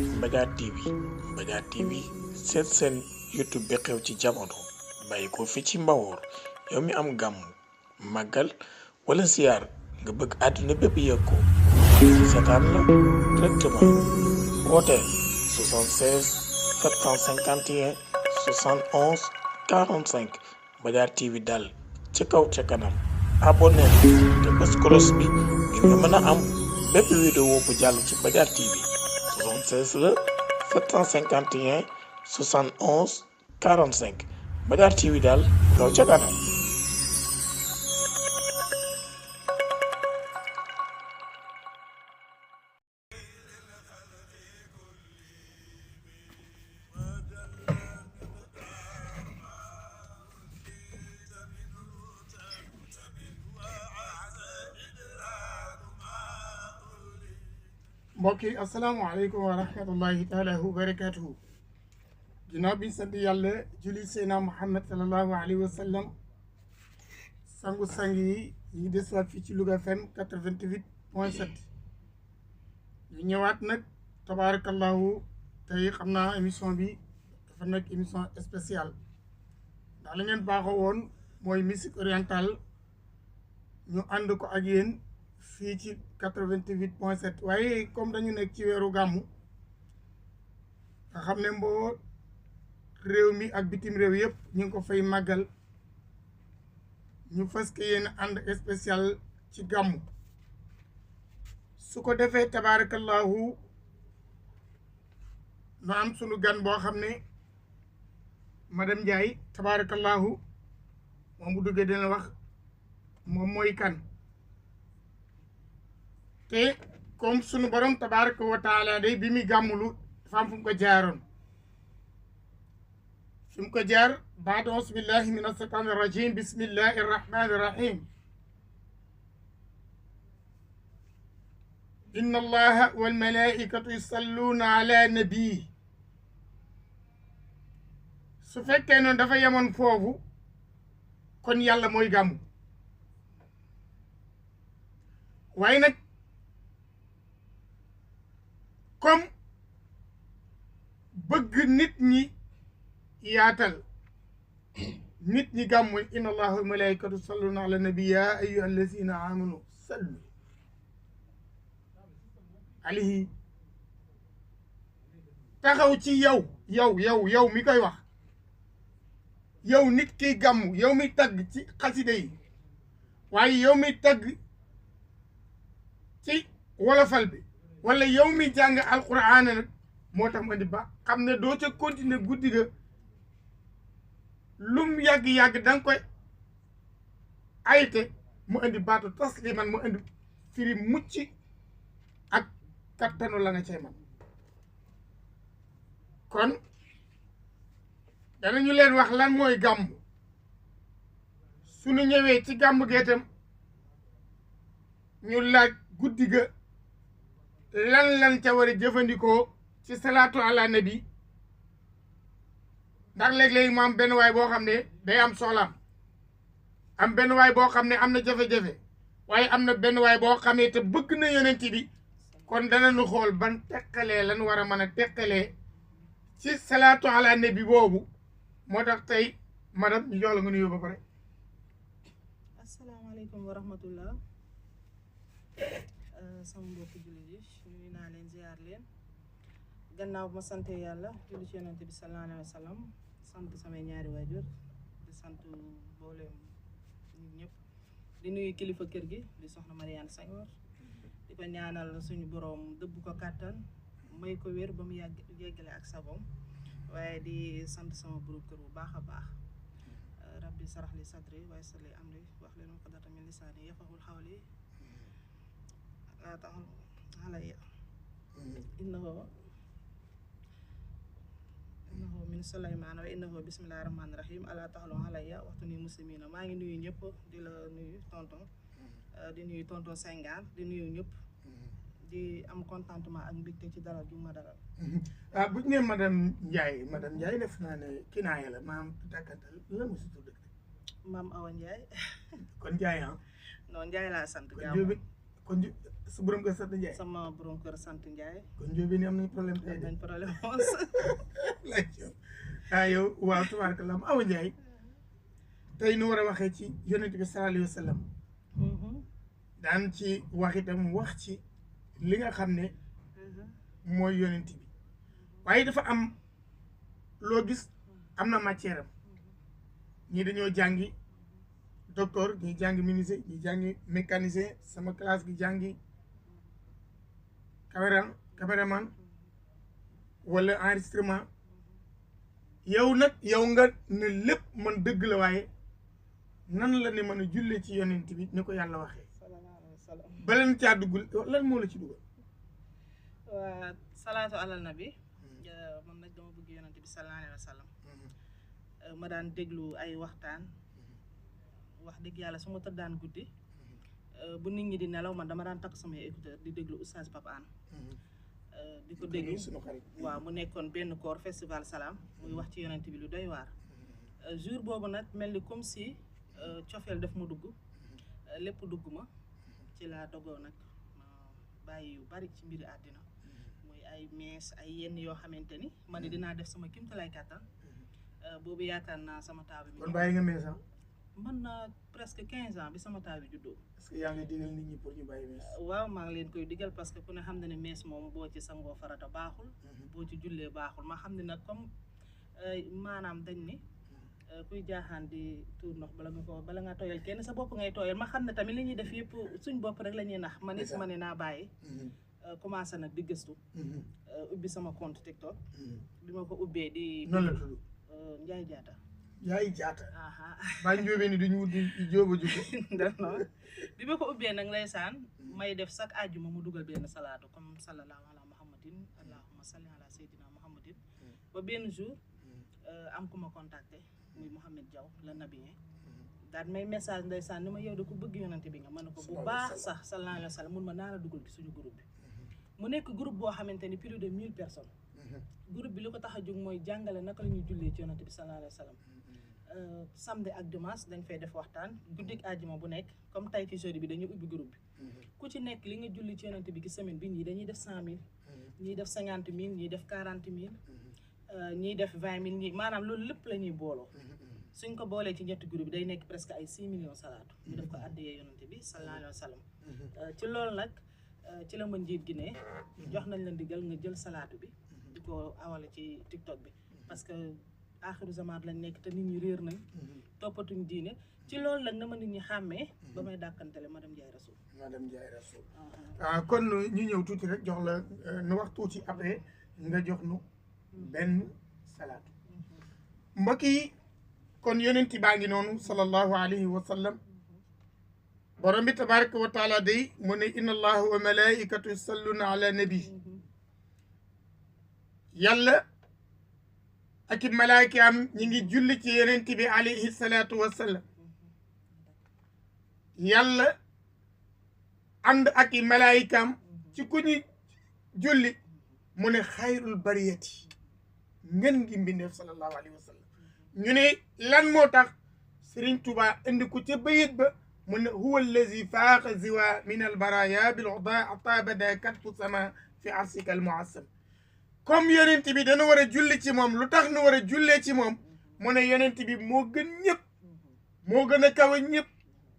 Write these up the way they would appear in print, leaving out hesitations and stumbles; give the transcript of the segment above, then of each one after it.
Mbadiar TV Mbadiar TV seet seen YouTube bi xew ci jamono bàyyi ko fi ci Mbawoor yow mi am gàmm màggal wala ziyaar nga bëgg àdduna bépp yëg ko seetaan la directement wooteel 76 751 71 45 Mbadiar TV daal ca kaw ca kanam abonné te bës cloche bi ngir nga mën a am bépp vidéo bu jàll ci Mbadiar TV 76 la 751 71 45 Mbadiar TV daal kaw ca kanam. mbokk yi asalaamaaleykum wa rahmatullahi taala wa barakaatuhu ginnaaw bi sant yàlla julli seena Muhammad sallallahu alayhi wa sallam sangu-sang yi ñu desuwaat fii ci Louga FM 88.7 ñu ñëwaat nag tabaarakallahu tey xam naa émission bi dafa nekk émission spéciale ndax la ngeen baaxoo woon mooy musique orientale ñu ànd ko ak yéen fii ci 88.7 waaye comme dañu nekk ci weeru gàmmu nga xam ne mboo réew mi ak bitim réew yëpp ñu ngi ko fay màggal ñu fas yéene ànd spécial ci gàmmu su ko defee tabaarakallahu nu am sunu gan boo xam ne madame Ndiaye tabaarakallahu moom bu duggee dina wax moom mooy kan te comme sunu borom tabaraka wa taala day bi muy gàmmulu dafa am fu mu ko jaaroon fi mu ko jaar baada auzu billahi min ashaytani rajim bismillahi irrahmani irrahim inna allaha walmalaikatu yusalluna ala nabii su fekkee noonu dafa yemoon foofu kon yàlla mooy gàmmu waaye nag comme bëgg nit ñi yaatal nit ñi gàmmu inna allaha wa malaikatu salluna ala nabi ya ayyuha allazina amanu sallu alayhi taxaw ci yow mi koy wax yow nit kiy gàmmu yow mi tagg ci xasida yi waaye yow mi tagg ci wolofal bi wala yow mi jàng alquran nag moo tax ma di ba xam ne doo ca continuer guddi ga lum yàgg-yàgg da nga koy ayte mu indi baatu tasliman mu indi firi mucc ak kattanu la nga cay man kon danañu leen wax lan mooy gàmm suñu ñëwee ci gàmm geetam ñu laaj guddi ga lan ca war a jëfandikoo ci salaatu ala nabi ndax léeg-léeg mu am benn waay boo xam ne day am soxlaam am benn waay boo xam ne am na jafe-jafe waaye am na benn waay boo xam ne te bëgg na yonent bi kon danañu xool ban teqalee lan war a mën a teqalee ci salaatu ala nabi boobu moo tax tey madame ñu jox la nga nuyoo ba pare. asalaamaaleykum wa rahmatullah sama mbokki jullit yi nuyu naa leen ziar leen gannaaw ma sante yàlla julli ci yonent bi sallallahu alayhi wa sallam sant samay ñaari waajur di sant mboolem nit ñëpp di nuyu kilifa kër gi di soxna Mariane Senghor di ko ñaanal suñu borom dëbb ko kàttan may ko wér ba mu yeggale ak sabom waaye di sant sama borom kër bu baax a baax rabbi sarax li sadri waaye salli amri wax leen uqdatan min lisaani yafqahul qawli laa taxul alayya innahu min Sulaymaan wa innahu bismillahi rahmaani rahim alaa taxlu alayya waxtu ni muslimina maa ngi nuyu ñëpp di la nuyu tonton di nuyu tonton Senghane di nuyu ñëpp di am contentement ak mbégte ci dalal bi ma dalal bu ñu nee madame Ndiaye def naa ne kinaaya la maam dàkkantal la mu si tudd maam Awa Ndiaye kon Ndiaye non Ndiaye laa sant kon sa borom kër sant Ndiaye. sama borom kër sant Ndiaye. kon Ndiobène am nañ problème tey am de. nañ problème mos. yow waaw tabarakallah Awa Ndiaye tey nu war a waxee ci yonent bi sallallahu alayhi wa sallam daan ci wax itam wax ci li nga xam ne mooy yonent bi waaye dafa am loo gis am na matière am ñii dañoo jàngi docteur ñii jàngi menuisier ñii jàngi mécanicien sama classe gi jàngi caméraman wala enregistrement yow nag yow nga ne lépp man dëgg la waaye nan la ne mën a jullee ci yonent bi ni ko yàlla waxee baleen caa duggul lan moo la ci dugal waa salaatu alal nabi man nag dama bëgg yonent bi sallallahu alayhi wa sallam ma daan déglu ay waxtaan wax dëgg yàlla su ma tëddaan guddi bu nit ñi di nelaw man dama daan takk samay écouteur di déglu oustaz Pape Hann di ko déglu waaw mu nekkoon benn koor festival Salam muy wax ci yonent bi lu doy waar jour boobu nag mel ni comme si cofeel daf ma dugg lépp dugg ma ci laa dogoo nag bàyyi yu bari ci mbiri àddina muy ay mees ay yenn yoo xamante ni ma ne dinaa def sama kimtalaay kàttan boobu yaakaar naa sama taaw bi kon bàyyi nga mees ah mën na presque 15 ans bi sama taaw bi juddoo est-ce que yaa ngi digal nit ñi pour ñu bàyyi mees waaw maa ngi leen koy digal parce que ku ne xam ne ne mees moom boo ci sangoo farata baaxul boo ci jullee baaxul ma xam ne nag comme maanaam dañ ni kuy jaaxaan di tuur ndox bala nga tooyal kenn sa bopp ngay tooyal ma xam ne tamit li ñuy def yëpp suñ bopp rek la ñuy nax ma nit ma ne naa bàyyi commencé nag di gëstu ubbi sama compte TikTok bi ma ko ubbee di nan la tudd Njaay Jaata Njaay Jaata baa Ndiobène ni duñu wut di jóoba jóge non bi ma ko ubbee nag ndeysaan may def chaque àjjuma mu dugal benn salaatu comme sallallahu ala muhammadin allahumma salli ala sayyidina muhammadin ba benn jour am ku ma contacté muy Mouhamed Diaw la nabien daal may message ndeysaan ni ma yow de ku bëgg yonante bi nga mën na ko bu baax sax sallallahu alayhi wa sallam mun ma naa la dugal ci suñu groupe bi mu nekk groupe boo xamante ni plus de 1000 personnes groupe bi li ko tax a jóg mooy jàngale naka la ñuy jullee ci yonante bi sallallahu alayhi wa sallam samedi ak dimanche dañ fay def waxtaan guddik àjjuma bu nekk comme tay ci jeudi bi dañuy ubbi groupe bi ku ci nekk li nga julli ci yonante bi ci semaine bi ñii dañuy def 100 000 ñii def 50 000 ñii def 40 000 ñii def 20 000 ñii maanaam loolu lépp la ñuy booloo suñ ko boolee ci ñetti groupe bi day nekk presque ay 6 millions salaatu ñu def ko addiyee yonante bi sallallahu alayhi wa sallam ci loolu nag ci la ma njiit gi ne jox nañ la ndigal nga jël salaatu bi di ko awale ci TikTok bi parce que axiru zaman lañ nekk te nit ñi réer nañ toppatuñ diine ci loolu nag na ma nit ñi xàmmee ba may dàkkantele madame Ndiaye Rasoul madame Ndiaye Rasoul kon ñu ñëw tuuti rek jox la nu wax tuuti après nga jox nu benn salaatu mbokk yi kon yonenti baa ngi noonu sallallahu alayhi wa sallam borom bi tabaraka wa taala day mu ne inna allaha wa malaikatu yusalluna ala nabi yàlla ak i malaayka am ñi ngi julli ci yonenti bi alayhi salaatu wa sallam yàlla ànd ak i malaaykaam ci ku ñu julli mu ne xayrul bariyati ngën ngi mbindeef sallallahu alayhi wa sallam ñu ne lan moo tax Sëriñ Tuubaa indi ko ca bayit ba mu ne huwa allazi faaqa ziwa min al baraya bil uda atabada katfu sama fi arsika al muassam comme yonent bi dana war a julli ci moom lu tax nu war a jullee ci moom mu ne yonent bi moo gën ñëpp moo gën a kawe ñëpp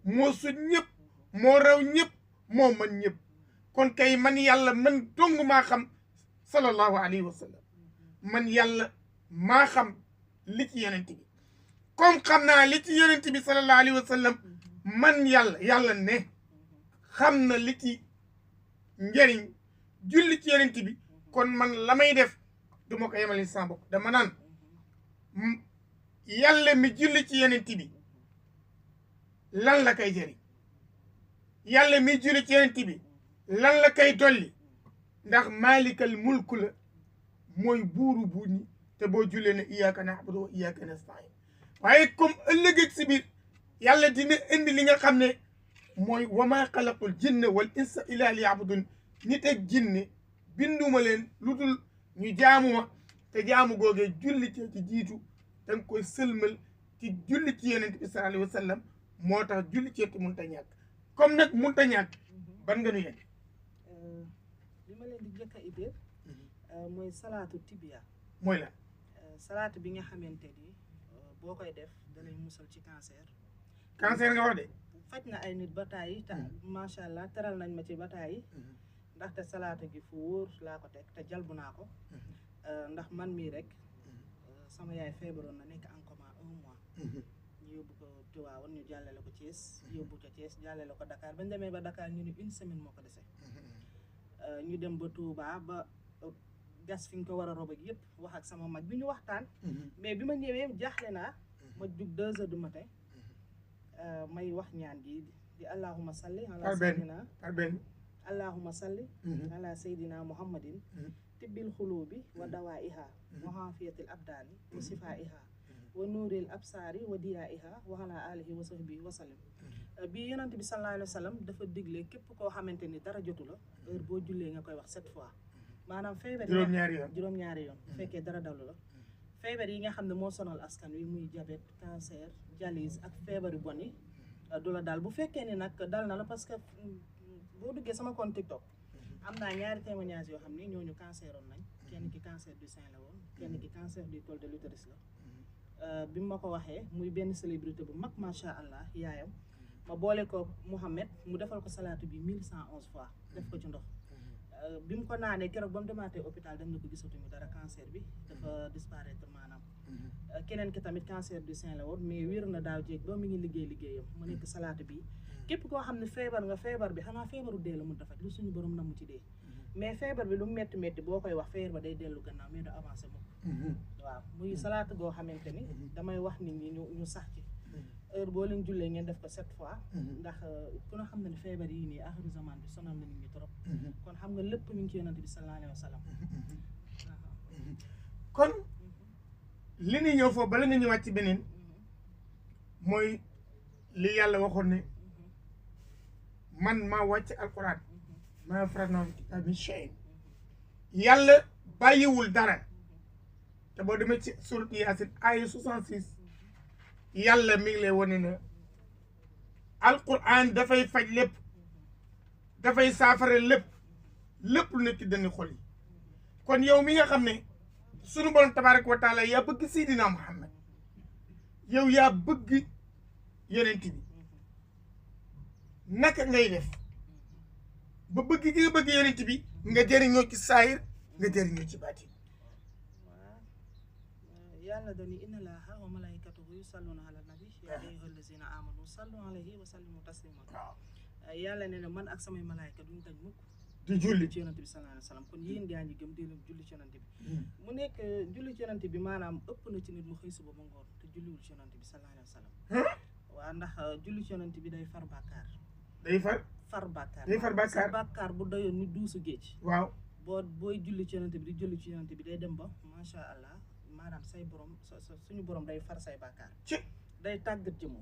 moo sut ñëpp moo raw ñëpp moo mën ñëpp kon kay man yàlla man dong maa xam sallallahu alayhi wa sallam man yàlla maa xam li ci yonent bi comme xam naa li ci yonent bi sallallahu alayhi wa sallam man yàlla ne xam na li ci njëriñ julli ci yonent bi kon man la may def du ma ko yemale sama bopp dama naan yàlla mi julli ci yonent bi lan la koy jëriñ yàlla mi julli ci yonent bi lan la koy dolli ndax maalikal mulku la mooy buuru buur ñi te boo jullee ne iyyaka na'budu wa iyyaka nasta'in waaye comme ëllëg ak si biir yàlla dina indi li nga xam ne mooy wa maa xalaqul jinna wal insa illa liya'budun nit ak jinne binduma leen lu dul ñu jaamuma te jaamu googee julli ci jiitu da nga koy sëlmal ci julli ci yonent bi sallallahu alayhi wa sallam moo tax julli ci mënta ñàkk comme nag mënta ñàkk ban nga nu yéen li ma leen di jëkk a itteel mooy salaatu tibia mooy la salaatu bi nga xamante ni boo koy def dalay musal ci cancer nga wax de faj na ay nit ba tàyyi te macha allah teral nañ ma ci ba tàyyi ndaxte salaatu gi fu wóor laa ko teg te jalbu naa ko ndax man mii rek sama yaay feebaroon na nekk en coma 1 mois ñu yóbbu ko Tiwaawan ñu jàllale ko Thiès yóbbu ko Thiès jàllale ko Dakar bañ demee ba Dakar ñu ne 1 semaine moo ko dese ñu dem ba Touba ba gas fi ñu ko war a rob ak yëpp wax ak sama mag bi ñu waxtaan mais bi ma ñëwee jaaxle naa ma jug 2 heures du matin may wax ñaan gi di allahumma salli ala sayyidina allahumma salli ala sayyidina muhammadin tibbil xulubi wa dawaiha wa xaafiyatil abdaani wa sifaiha wa nuuril absaari wa diyaiha wa ala alihi wa sahbihi wa sallim bi yonent bi sallallahu alayhi wa sallam dafa digle képp koo xamante ni dara jotu la heure boo jullee nga koy wax 7 fois maanaam feebar juróom-ñaari yoon bu fekkee dara dalu la feebar yi nga xam ne moo sonal askan wi muy diabète cancer dialyse ak feebar yu bon yi du la daal bu fekkee ni nag dal na la parce que boo duggee sama compte TikTok am naa ñaari témoignage yoo xam ne ñooñu canceroon nañ kenn ki cancer du sein la woon kenn ki cancer du col de l'utérus la bi ma ko waxee muy benn célébrité bu mag macha allah yaayam ma boole ko Mouhamed mu defal ko salaatu bi 1111 fois def ko ci ndox bi mu ko naanee keroog ba mu demaatee hôpital dem na ko gisatuñu dara cancer bi dafa disparaître maanaam keneen ki tamit cancer du sein la woon mais wér na daaw jéeg ba mu ngi liggéeyam mu nekk salaatu bi képp koo xam ne feebar nga feebar bi xanaa feebaru dee la mun dafaj lu suñu borom namu ci dee mais feebar bi lu mu métti métti boo koy wax feebar ba day dellu gannaaw mais du avancé mukk waaw muy salaatu goo xamante ni damay wax nit ñi ñu sax ci heure boo leen jullee ngeen def ko 7 fois ndax ku na xam ne ne feebar yii nii axiru zaman bi sonal na nit ñi trop kon xam nga lépp mi ngi ci yonent bi sallallahu alayhi wa sallam kon li ni ñëw foofu bala nga ñëwaat ci beneen mooy li yàlla waxoon ne man maa wàcc alquran maa faratna fi kitaab min shay'in yàlla bàyyiwul dara te boo demee ci surat Yaasin aaya 66 yàlla mi ngi lay wane ne alquran dafay faj lépp dafay saafara lépp lu nekk ci dënn xol yi kon yow mi nga xam ne sunu borom tabaaraka wa taala yaa bëgg Seydina Muhammad yow yaa bëgg yonent bi naka ngay def ba bëgg gi nga bëgg yonent bi nga jëriñoo ci saayir nga jëriñoo ci baatin waaw yàlla dani inna laaha wa malaikatahu yusalluna ala nabi ya ayyuha allazina amanu sallu alayhi wa sallimu tasliman yàlla ne na man ak samay malaayka duñ dañ mukk di julli ci yonent bi sallallahu alayhi wa sallam kon yéen gaa ñi gëm dee leen julli ci yonent bi mu nekk julli ci yonent bi maanaam ëpp na ci nit mu xëy suba ba ngoon te julliwul ci yonent bi sallallahu alayhi wa sallam waaw ndax julli ci yonent bi day far bàkkaar day far bàkkaar bu doyoon ni duusu géej waaw booy julli ci yonent bi di julli ci yonent bi day dem ba macha allah maanaam say borom suñu borom day far say bàkkaar day tàggat jëmu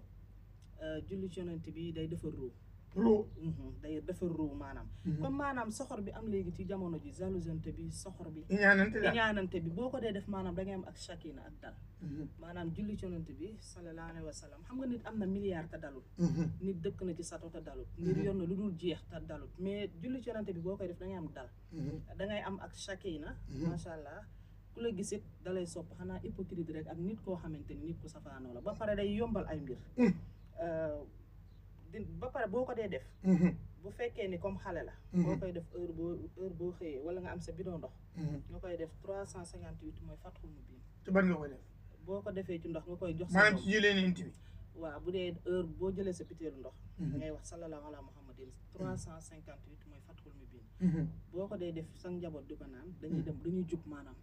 julli ci yonent bi day defar ruu day defar ruu maanaam comme maanaam soxor bi am léegi ci jamono ji jalousante bi soxor bi iñaanante bi boo ko dee def maanaam da ngay am ak shakina ak dal maanaam julli ci yonent bi sallallahu alayhi wa sallam xam nga nit am na milliard te dalut nit dëkk na ci sato te dalut ngir yor na lu dul jeex te dalut mais julli ci yonent bi boo koy def da ngay am dal da ngay am ak shakina macha allah ku la gisit dalay sopp xanaa hypocrite rek ak nit koo xamante ni nit ku safaanoo la ba pare day yombal ay mbir ba pare boo ko dee def bu fekkee ni comme xale la boo koy def heure boo xëyee wala nga am sa bidon ndox nga koy def 358 mooy fatxul mu biin ci ban nga koy def boo ko defee ci ndox nga koy jox maanaam ci jëlee nit bi waaw bu dee heure boo jëlee sa pitéelu ndox ngay wax sallallahu ala muhammadin 358 mooy fatxul mu biin boo ko dee def sa njaboot di ko naan dañuy jub maanaam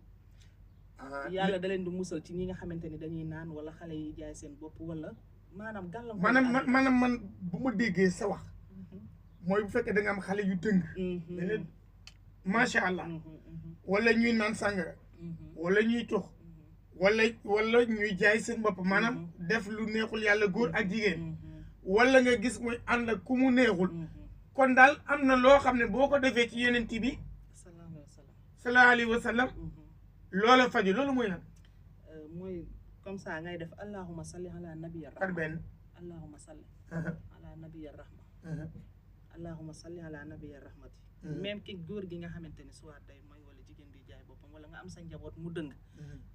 yàlla da leen di musal ci ñi nga xamante ni dañuy naan wala xale yi jaay seen bopp wala maanaam gàllankoor maanaam man bu ma déggee sa wax mooy bu fekkee da nga am xale yu dëng leen macha allah wala ñuy naan sàngara wala ñuy tux wala ñuy jaay seen bopp maanaam def lu neexul yàlla góor ak jigéen wala nga gis muy ànd ak ku mu neexul kon daal am na loo xam ne boo ko defee ci yonent bi sallallahu alayhi wa sallam loola faju loolu mooy lan mooy comme ça ngay def allahumma salli ala nabiyir rahma par benn allahumma salli ala nabiyir rahma allahuma salli ala nabiya rahmati même ki góor gi nga xamante ni soit day mooy wala jigéen bi jaay boppam wala nga am sa njaboot mu dëng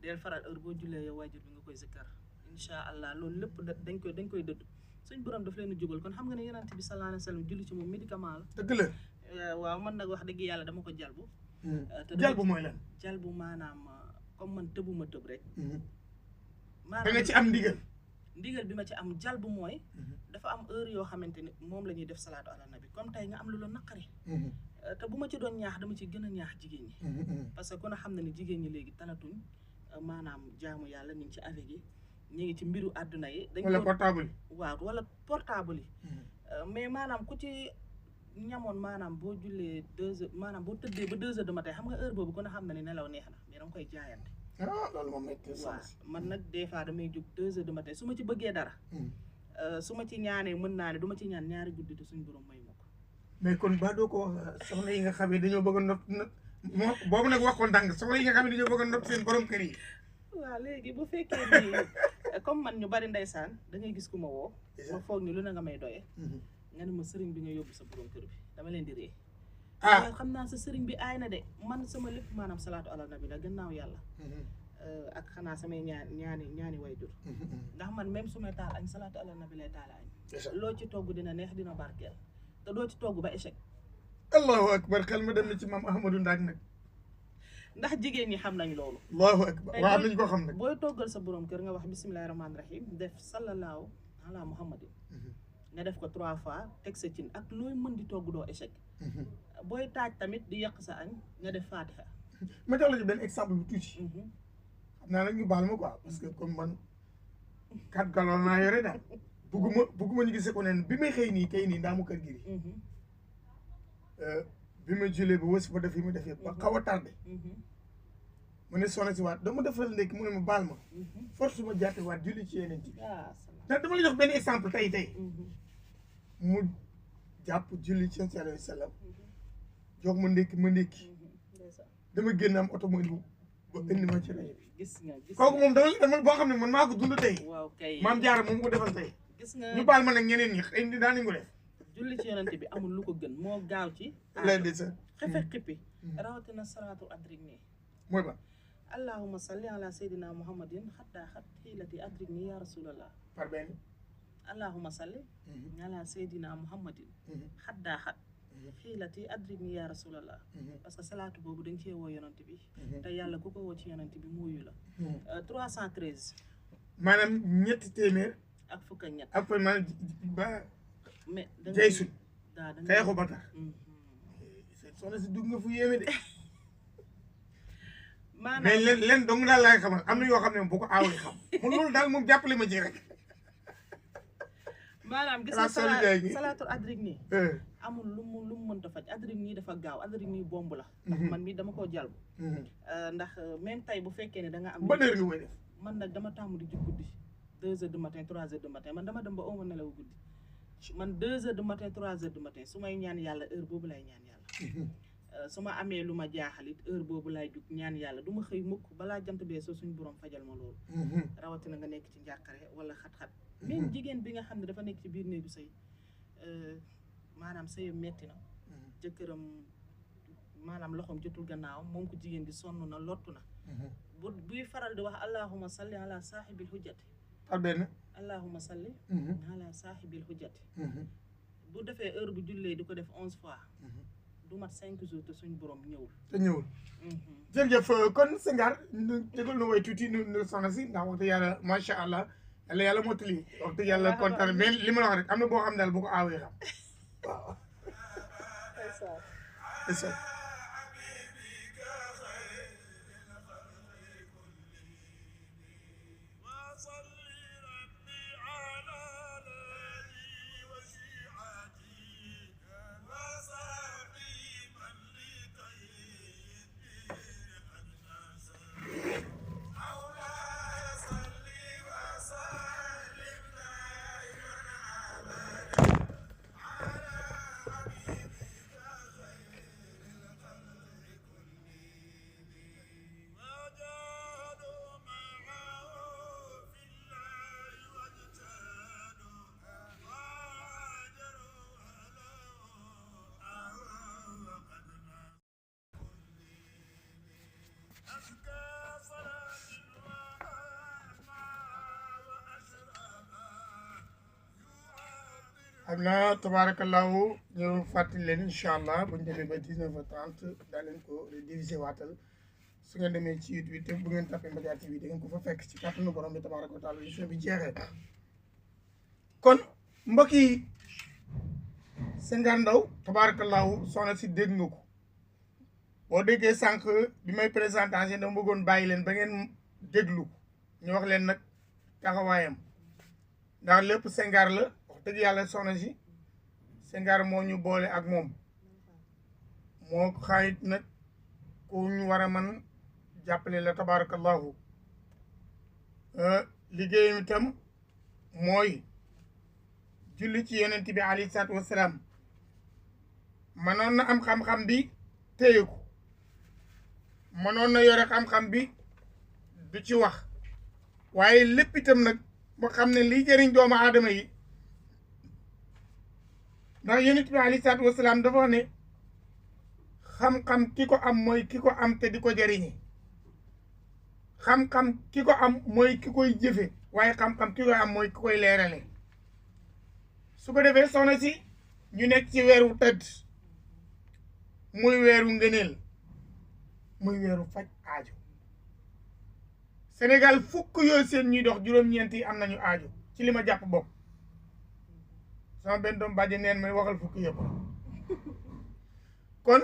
del faral heure boo jullee yow waajur bi nga koy zikkar incha allah loolu lépp dañ koy dëdd suñ borom daf leen jógal kon xam nga ne yonent bi sallallahu alayhi wa sallam julli ci moom médicament la dëgg la waaw man nag wax dëgg yàlla dama ko jalbu jalbu mooy lan jalbu maanaam comme man tëbuma tëb rek da nga ci am ndigal bi ma ci am jalbu mooy dafa am heure yoo xamante ni moom la ñuy def salaatu ala nabi comme tey nga am lu la naqari te bu ma ci doon ñaax dama ci gën a ñaax jigéen ñi parce que kon a xam na ni jigéen ñi léegi talatuñ maanaam jaamu yàlla ñu ngi ci avec yi ñu ngi ci mbiru àdduna yi wala portable waaw wala portable yi mais maanaam ku ci ñamoon maanaam boo jullee 2 heures maanaam boo tëddee ba 2 heures de matin xam nga heure boobu kon a xam na ni nelaw neex na mais dama koy jaayante loolu moom métti waaw man nag des fois damay jóg 2 heures de matin su ma ci bëggee dara su ma ci ñaanee mën naa ne du ma ci ñaan ñaari guddi te suñu borom may ma ko mais kon ba doo ko wax soxna yi nga xam ne dañoo bëgg a nopp moo boobu nag wax ko ndànk soxna yi nga xam ne dañoo bëgg a nopp seen borom kër yi waaw léegi bu fekkee ni comme man ñu bari ndeysaan da ngay gis ku ma woo ma foog ni lu na nga may doye nga ne ma sëriñ bi nga yóbbu sa borom kër bi dama leen di ree xam naa sa sëriñ bi aay na de man sama lépp maanaam salaatu ala nabi la gannaaw yàlla ak xanaa samay ñaani way dur ndax man même su may taal añ salaatu ala nabi lay taal añ loo ci togg dina neex dina barkeel te doo ci togg ba échec allahu akbar xel ma dem na ci maam Ahmadou Ndak nag ndax jigéen ñi xam nañ loolu allahu akbar waaw am nañu ko xam nag booy toggal sa borom kër nga wax bismillahi rahmaani rahim def sallallahu ala muhammadin nga def ko 3 fois teg sa cin ak looy mën di togg doo échec booy taaj tamit di yàq sa añ nga def fatiha ma jox la ci benn exemple bu tuuti xam naa nag ñu baal ma quoi parce que comme man 4 gallons naa yore daal bugguma ñu gisee ko neen bi may xëy nii tey nii ndaa mu kër gi bi ma julee ba wës fa def yi ma defee ba xaw a tardé mu ne soxna si waat dama defal ndekki mu ne ma baal ma force ma jaate waat julli ci yeneen ci ndax dama la jox benn exemple tey mu jàpp julli ci sallallahu alayhi wa sallam jox ma ndekki dama génn am oto mooy ba indi ma ci rajo bi kooku moom dama boo xam ne man maa ko dund tey maam jaara moom ko defal tey ñu baal ma nag ñeneen ñi xëy na daan nañu ko def julli ci yonent bi amul lu ko gën moo gaaw ci lay de sa xefe xippi rawatina salaatul adrik nii mooy ba allahuma salli ala sayyidina muhammadin xaddaa xat xiilati adrik nii ya rasulallah par benn allahuma salli ala sayyidina muhammadin xaddaa xat xiilati adrik nii ya rasulallah parce que salaatu boobu dañ cee woo yonent bi te yàlla ku ko woo ci yonent bi mooyu la 313 maanaam ñetti téeméer ak fukk ak ñett ak fa maanaam ba mais jay sun xeexu ba tax soxna si dugg nga fu yéeme de maanaam mais leen dong daal laay xamal am na yoo xam ne bu ko aawee xam mun loolu daal moom jàppale ma ci rek maanaam gis nga salaatul adrik nii amul lu mu mënta faj adrik nii dafa gaaw adrik nii bomb la ndax man mi dama koo jàlbu ndax même tey bu fekkee ne da nga am ban heure nga koy def man nag dama tàmm di jug guddi 2 heures du matin 3 heures du matin man dama dem ba oma nelaw guddi man 2 heures du matin 3 heures du matin su may ñaan yàlla heure boobu lay ñaan yàlla su ma amee lu ma jaaxalit heure boobu lay jug ñaan yàlla du ma xëy mukk balaa jant bee soo suñu borom fajal ma loolu rawatina nga nekk ci njàqare wala xat-xat même jigéen bi nga xam ne dafa nekk ci biir néegu sëy maanaam sëyam metti na jëkkëram maanaam loxoom jotul gannaaw moom ko jigéen gi sonn na lottu na buy faral di wax allahuma salli ala saahibil hujjati par benn allahuma salli ala saahibil hujjati bu defee heure bu jullee di ko def 11 fois du mat 5 jours te suñ borom ñëwul te ñëwul jërëjëf kon Senghar ñu tegal nu way tuuti nu soxna si ndax wax dëgg yàlla macha allah yàlla mottali wax dëgg yàlla kontaan mais li ma la wax rek am na boo xam daal bu ko aawee xam waaw xam naa tabarakallahu ñu fàttali leen incha allah bu ñu demee ba 19h30 daa leen ko diviser waatal su ngeen demee ci YouTube te bu ngeen tapé Média TV da ngeen ko fa fekk ci kàttanu borom bi tabaraka wa taala émission bi jeexee kon mbokk yi Senghar Ndao tabarakallahu soxna si dégg nga ko boo déggee sànq bi may présentation dama bëggoon bàyyi leen ba ngeen déglu ñu wax leen nag taxawaayam ndax lépp Senghar la wax dëgg yàlla soxna si Senghar moo ñu boole ak moom moo xaayit nag ku ñu war a mën jàppale la tabarakallahu liggéeyam itam mooy julli ci yonent bi alayhi salaatu wasalaam mënoon na am xam-xam bi téye ko mënoon na yore xam-xam bi du ci wax waaye lépp itam nag moo xam ne liy jëriñ doomu aadama yi ndax yonent bi alayhi salaatu wasalaam dafa wax ne xam-xam ki ko am mooy ki ko am te di ko jëriñi xam-xam ki ko am mooy ki koy jëfe waaye xam-xam ki koy am mooy ki koy leerale su ko defee soxna si ñu nekk ci weeru tëdd muy weeru ngëneel muy weeru faj aajo Sénégal fukk yooyu seen ñuy dox juróom-ñeent yi am nañu aajo ci li ma jàpp bopp sama benn doom bàjje neen may waxal fukk yëpp kon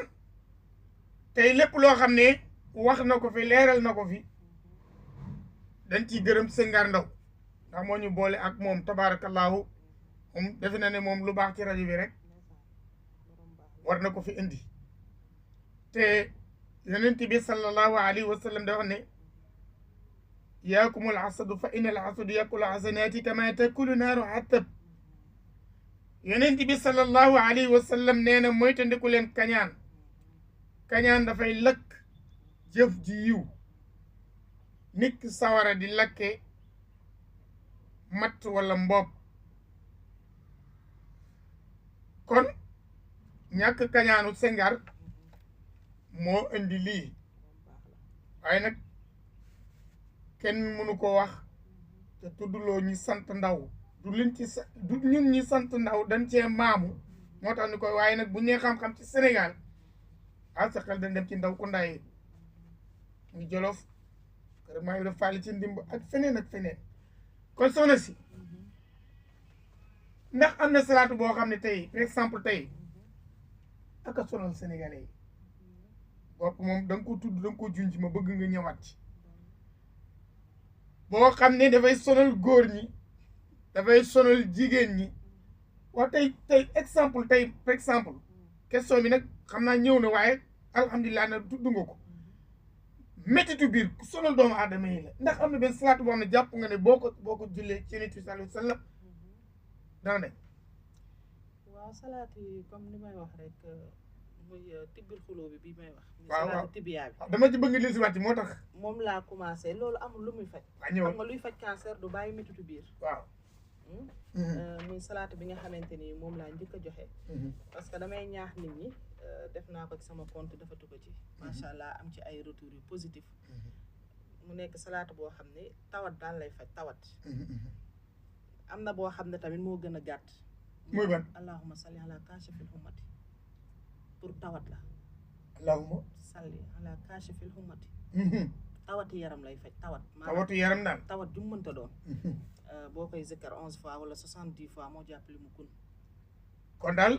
tey lépp loo xam ne wax na ko fi leeral na ko fi dañ ciy gërëm Senghar Ndao ndax moo ñu boole ak moom tabaarakallaahu moom defe na ne moom lu baax ci rajo bi rek war na ko fi indi te yonent bi sallallahu alayhi wa sallam dafa ne yaakumul asadu fa inal asadu yakulu hasanati kama takulu naaru hatab yonent bi sallallahu alayhi wa sallam nee na moytandiku leen kañaan kañaan dafay lakk jëf ji yiw nit ki sawara di lakke matt wala mboob kon ñàkk kañaanu Senghar moo indi lii waaye nag kenn mënu ko wax te tuddloo ñi sant Ndaw du liñ ci du ñun ñi sant Ndaw dañ cee maamu moo tax ni koy waaye nag bu ñee xam-xam ci Sénégal ah sa xel dañ dem ci Ndaw ko ndaye muy Jolof kër maa ngi def fàlle ci ndimb ak feneen kon soxna si ndax am na salaatu boo xam ne tey par exemple tey aka sonal sénégalais yi bopp moom da nga ko tudd da nga ko junj ma bëgg nga ñëwaat ci boo xam ne dafay sonal góor ñi dafay sonal jigéen ñi wax tey exemple tey par exemple question bi nag xam naa ñëw na waaye alhamdulilah na tudd nga ko méttitu biir ku sonal doomu aadama yi la ndax am na benn salaatu boo xam ne jàpp nga ne boo ko jullee ci nit bi sallallahu alayhi wa sallam dana ne waaw salaat yi comme ni may wax rek muy tibbil xuloo bi may wax. waaw waaw salaatu tibbiyaa bi. dama ci bëgg li si wàcc moo tax. moom laa commencé loolu amul lu muy faj. xam nga luy faj cancer du bàyyi méttitu biir. waaw. muy salaatu bi nga xamante ni moom laa njëkk a joxe. parce que damay ñaax nit ñi def naa ko ci sama compte defatu ko ci. macha allah am ci ay retours yu positif. mu nekk salaatu boo xam ne tawat daal lay faj tawat. am na boo xam ne tamit moo gën a gàtt. muy ban allahumma salli ala kaashifil hummati pour tawat la. allahumma salli ala kaashifil hummati. tawati yaram lay faj tawat. tawatu yaram daal tawat ju mu mënta doon. boo koy zikkar 11 fois wala 70 fois moo jàpp li mu kun. kon daal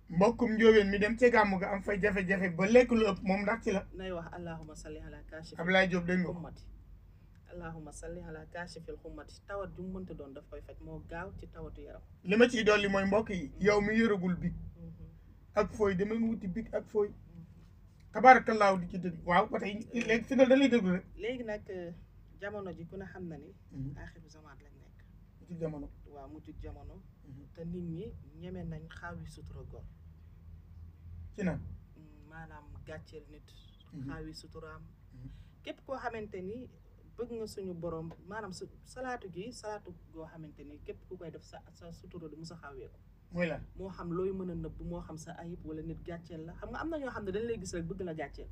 mbokkum njóobeen mi dem ci gàmmu ga am fay jafe-jafe ba lekk lu ëpp moom ndax ci la. nay wax allahumma salli ala kaashifil Ablaye Diop dégg nga ko hummati. allahumma salli ala kaashifil hummati tawat ju mu mënta doon daf koy faj moo gaaw ci tawatu yaram. li ma ciy dolli mooy mbokk yi yow mi yoragul big ak fooy dama nga wuti big ak fooy tabaarakallaahu di ci déglu waaw ba tey léegi fi da lay déglu rek léegi nag jamono ji ku ne xam na ni aaxiru zamaat lañ nekk ci jamono waaw mujjug jamono te nit ñi ñeme nañ xaawi sutura góor ci naan maanaam gàcceel nit xaawi suturaam képp koo xamante ni bëgg nga suñu borom maanaam su salaatu gi salaatu goo xamante ni képp ku koy def sa sutura du mu sa xawweeku mooy lan moo xam looy mën a nëbb moo xam sa ayib wala nit gàcceel la xam nga am na ñoo xam ne dañ lay gis rek bëgg la gàcceel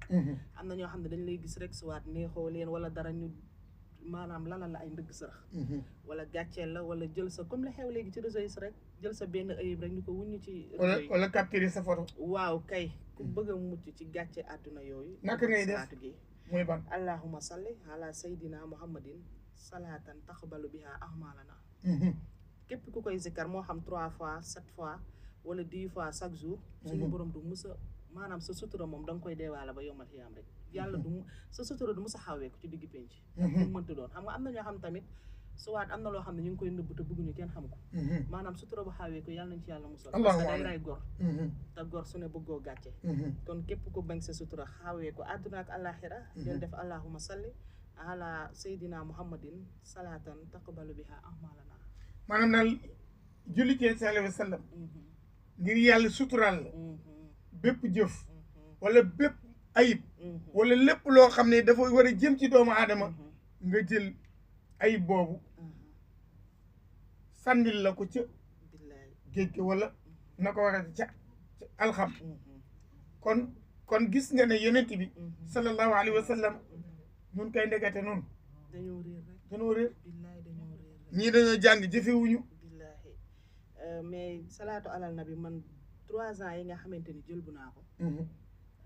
am na ñoo xam ne dañ lay gis rek suwaat neexoo leen wala dara ñu maanaam lalal la ay ndëgg sërëx wala gàcceel la wala jël sa comme la xew léegi ci réseau yi rek jël sa benn ayib rek ñu ko wuñu ci wala capturer sa photo. waaw kay ku bëgg a mucc ci gàcce àdduna yooyu naka ngay def salaatu gi muy ban allahumma salli ala sayyidina muhammadin salaatan taqbalu biha ahmalana képp ku koy zikkar moo xam 3 fois 7 fois wala 10 fois chaque jour suñu borom du musa maanaam sa sutura moom da nga koy deewaale ba yombal xiyaam rek yàlla du sa sutura du musa xawee ko ci digg penc fu mënta doon xam nga am na ñoo xam tamit suwaat am na loo xam ne ñu ngi koy nëbb te bëgguñu kenn xam ko maanaam sutura bu xawee ko yàlla nañ ci yàlla musal parce que day ray gor te gor su ne bëggoo gàcce kon képp ko bañ sa sutura xawee ko àdduna ak àllaaxira del def allahumma salli ala sayyidina muhammadin salaatan taqbalu biha ahmalana maanaam daal julli ci sallallahu alayhi wa sallam ngir yàlla suturaal la bépp jëf wala bépp ayib wala lépp loo xam ne dafa war a jëm ci doomu aadama nga jël ayib boobu sànnil la ko ca géej gi wala na ko war a ca alxam kon gis nga ne yonent bi sallallahu alayhi wa sallam ñun kay ndekete noonu dañoo réer ñii dañoo jàng jëfewuñu billaahi mais salaatu alal nabi man 3 ans yi nga xamante ni jël bu naa ko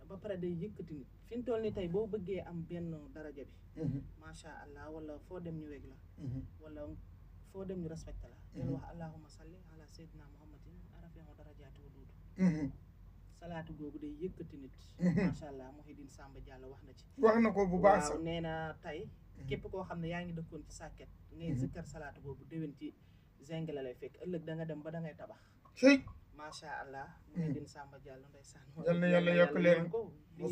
ba pare day yëkkati nit fi mu toll ni tey boo bëggee am benn daraja bi macha allah wala foo dem ñu weg la wala foo dem ñu respecté la del wax allahumma salli ala sayyidina muhammadin arafihu darajaati wa duudu salaatu googu day yëkkati nit macha allah Mouhidine Samba Diallo wax na ci wax na ko bu baax waaw nee na tey képp koo xam ne yaa ngi dëkkoon ci sàkket ngay zikkar salaatu boobu déwén ci zeng la lay fekk ëllëg da nga dem ba da ngay tabax macha allah Mouhidine Samba Diallo ndeysaan yal na yàlla yokk leen ko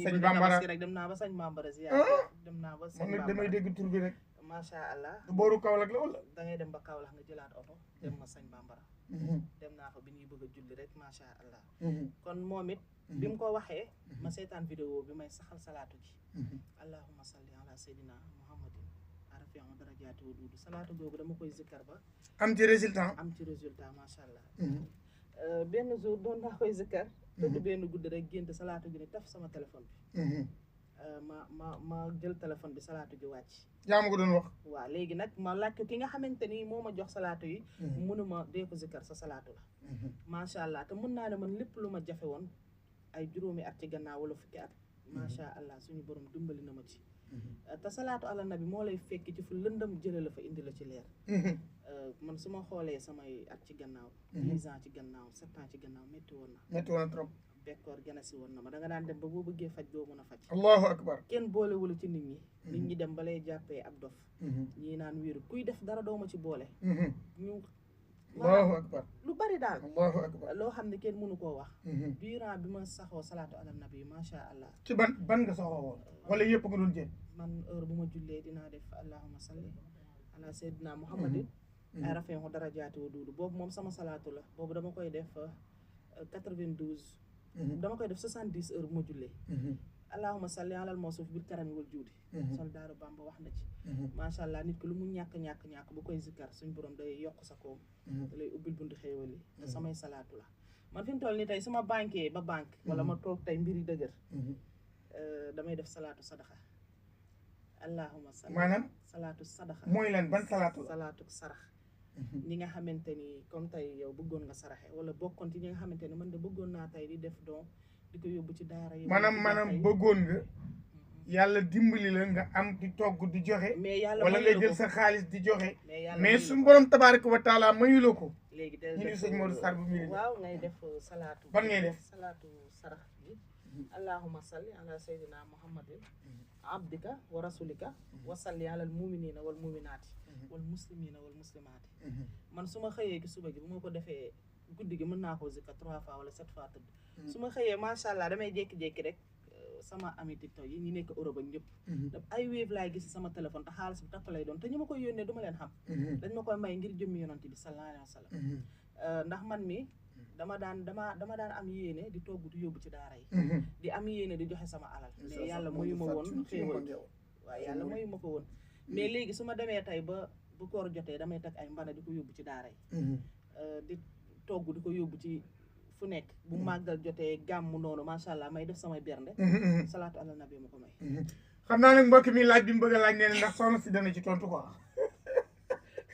sëñ Bambara rek dem naa ba sëñ Bambara ziar dem naa ba sëñ man nag Bambara damay dégg tur bi rek macha allah du booru Kaolack la wala da ngay dem ba Kaolack nga jëlaat oto dem ma sëñ Bambara dem naa fa bi ñuy bëgg a julli rek macha allah kon moom it bi mu ko waxee ma seetaan vidéo bi may saxal salaatu gi allahumma salli ala sayyidina muhammadin arafihu darajaati wa duudu salaatu googu dama koy zikkar ba am ci résultat macha allah benn jour doon naa koy zikkar tëdd benn guddi rek gént salaatu gi ne taf sama téléphone bi ma jël téléphone bi salaatu gi wàcc yaa ma ko doon wax waaw léegi nag ma laaj ko ki nga xamante ni moo ma jox salaatu yi mënuma dee ko zikkar sa salaatu la macha allah te mën naa ne man lépp lu ma jafe woon ay juróomi at ci gannaaw wala fukki at macha allah suñu borom dimbali na ma ci te salaatu ala nabi moo lay fekk ci fu lëndëm jële la fa indi la ci leer man su ma xoolee samay at ci gannaaw 10 ans ci gannaaw 7 ans ci gannaaw métti woon na trop bekkoor gën a si woon na ma da nga daan dem ba boo bëggee faj doo mën a faj allahu akbar kenn boolewulu ci nit ñi dem ba lay jàppee ab dof ñii naan wéeru kuy def dara doo ma ci boole ñu allahu akbar lu bari daal allahu akbar loo xam ne kenn mënu koo wax biiran bi ma saxoo salaatu ala nabi macha allah ci ban nga saxoo woon wala yëpp nga doon jël man heure bu ma jullee dinaa def allahumma salli ala sayyidina muhammadin arafihu darajaati wa duudu boobu moom sama salaatu la boobu dama koy def 92 dama koy def 70 heures bu ma jullee allahumma salli alal mawsuuf bil karami wal juudi soldaaru Bamba wax na ci macha allah nit ki lu mu ñàkk bu koy zikkar suñ borom day yokk sa koom da lay ubbil buntu xéewal yi te samay salaatu la man fi mu toll nii tey su ma banquee ba banque wala ma toog tey mbiri dëgër damay def salaatu sadaxa allahumma salli maanaam salaatu sadaxa mooy lan ban salaatu la salaatu sarax ñi nga xamante ni comme tey yow bëggoon nga saraxe wala bokkoon ci ñi nga xamante ni man de bëggoon naa tey di def don di ko yóbbu ci daara yi maanaam bëggoon nga yàlla dimbali la nga am di togg di joxe mais yàlla wala nga jël sa xaalis di joxe mais su suñu borom tabaaraka wa taala mayu la ko léegi ñu ni sëñ Modou Sarr bu mu waaw ngay def salaatu ban ngay def salaatu sarax bi allahumma salli ala sayyidina muhammadin abdika wa rasulika wa salli ala al muminina wal muminaati wal muslimina wal muslimaati man su ma xëyee gi suba gi bu ma ko defee guddi gi mën naa koo zikka 3 fois wala 7 fois tëdd su ma xëyee macha allah damay jékki-jékki rek sama ami TikTok yi ñi nekk Europe ak ñëpp ay Wave laay gis sama téléphone te xaalis bi takk lay doon te ñu ma koy yónnee du ma leen xam dañ ma koy may ngir jëmmi yonent bi sallallahu alayhi wa sallam ndax man mi dama daan am yéene di togg di yóbbu ci daara yi di am yéene di joxe sama alal mais yàlla mayu ma woon xéewal waaw yàlla mayu ma ko woon mais léegi su ma demee tey ba bu koor jotee damay teg ay mbana di ko yóbbu ci daara yi di togg di ko yóbbu ci fu nekk bu màggal jotee gàmmu noonu macha allah may def samay bernde salaatu ala nabi ma ko may xam naa nag mbokk mi laaj bi mu bëgg a laaj nee na ndax soxna si dana ci tontu quoi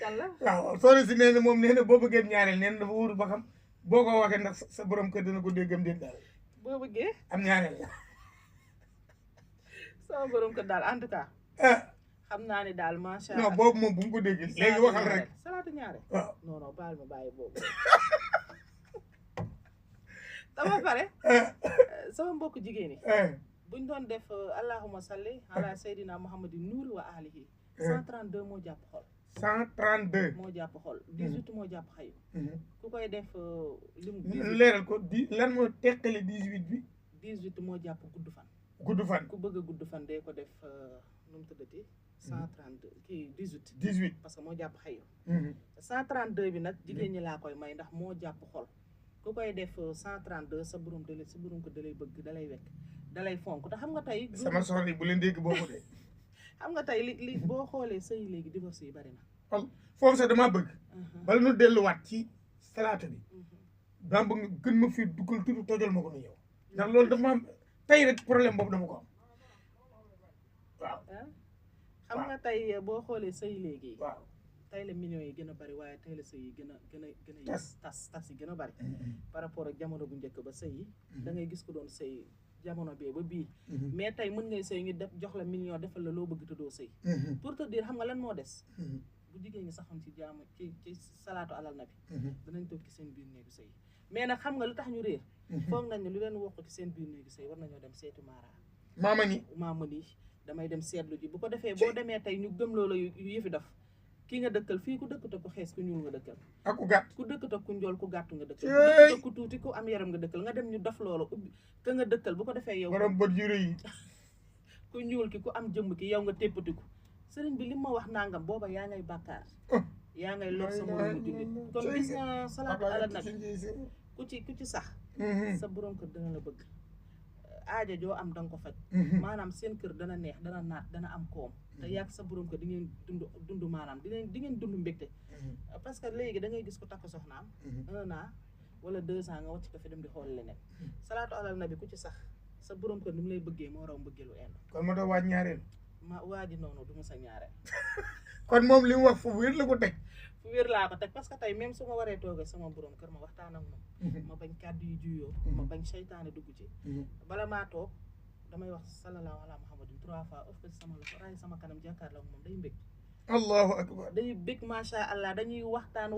kan la waaw soxna si nee na moom nee na boo bëggee ñaareel nee na dafa wóor ba xam boo ko waxee ndax sa borom kër dina ko déggam déet daal boo bëggee am ñaareel la sama borom kër daal en tout cas ah xam naa ne daal macha non allah boobu moom bu mu ko déggee léegi waxal rek salaatu ñaare waaw non non baal ma bàyyi boobu dama pare sama mbokk jigéen ñi buñ doon def allahumma salli ala sayyidina muhammadin nuuri wa alihi 132 moo jàpp xol 132 moo jàpp xol 18 moo jàpp xayu ku koy def limu leeral ko di lan moo teqale 18 bi 18 moo jàpp gudd fan gudd fan ku bëgg a gudd fan dee ko def nu mu tuddati 132 kii 18 18 parce que moo jàpp xayu 132 bi nag jigéen ñi laa koy may ndax moo jàpp xol ku koy def 132 sa borom dale sa borom ko dalay bëgg dalay wekk dalay fonk te xam nga tey sama soxna yi bu leen dégg boobu de xam nga tey li boo xoolee sëy léegi divorce yi bari na foofu sax damaa bëgg bala nu delluwaat ci salaatu bi daa bëgg gën ma fii duggal tuuti tojal ma ko nu yow ndax loolu dafa am tey rek problème boobu dama ko am waaw xam nga tey boo xoolee sëy léegi waaw tey la millions yi gën a bari waaye tey la sëy yi gën a tas yi gën a bari par rapport ak jamono bu njëkk ba sëy yi da ngay gis ko doon sëy jamono bee ba bii mais tey mën ngay sëy ñu def jox la million defal la loo bëgg te doo sëy pour te dire xam nga lan moo des bu jigéen ñi saxoon ci jaamu ci salaatu alal nabi danañ toog ci seen biir néegu sëy mais nag xam nga lu tax ñu réer foog nañ ne lu leen wokk ci seen biir néegu sëy war nañoo dem seetu maama ni damay dem seetlu ji bu ko defee boo demee tey ñu gëm loola yu yëfi def ki nga dëkkal fii ku dëkk te ku xees ku ñuul nga dëkkal ak ku gàtt ku dëkk te ku njool ku gàttu nga dëkkal ku dëkk te ku tuuti ku am yaram nga dëkkal nga dem ñu def loolu ubbi ka nga dëkkal bu ko defee yow borom bët yu rëy yi ku ñuul ki ku am jëmm ki yow nga téppatiku sëriñ bi li ma wax nangam booba yaa ngay bàkkaar yaa ngay lor sa moromu jullit kon gis nga salaatu ala nabi ku ci sax sa borom kër dana la bëgg aaja joo am danga ko faj maanaam seen kër dana neex dana naat dana am koom te yàgg sa borom kër di ngeen dund maanaam di ngeen dund mbégte parce que léegi da ngay gis ko takk soxnaam 1 an wala 2 ans nga wàcc ko fi dem di xool leneen salaatu alal nabi ku ci sax sa borom kër ni mu lay bëggee moo raw mbëggeelu end kon moo tax waaj ñaareel waa ji noonu du ma sa ñaareel kon moom li mu wax fu wér la ko teg fu wér laa ko teg parce que tey même su ma waree toogee sama borom kër ma waxtaan ak moom ma bañ kàddu yu juyoo ma bañ seytaane dugg ci bala maa toog damay wax sallallahu ala muhammadin 3 fois of ko ci sama loxo raay sama kanam jàkkaarloo ak moom day mbég allahu akbar day bég macha allah dañuy waxtaan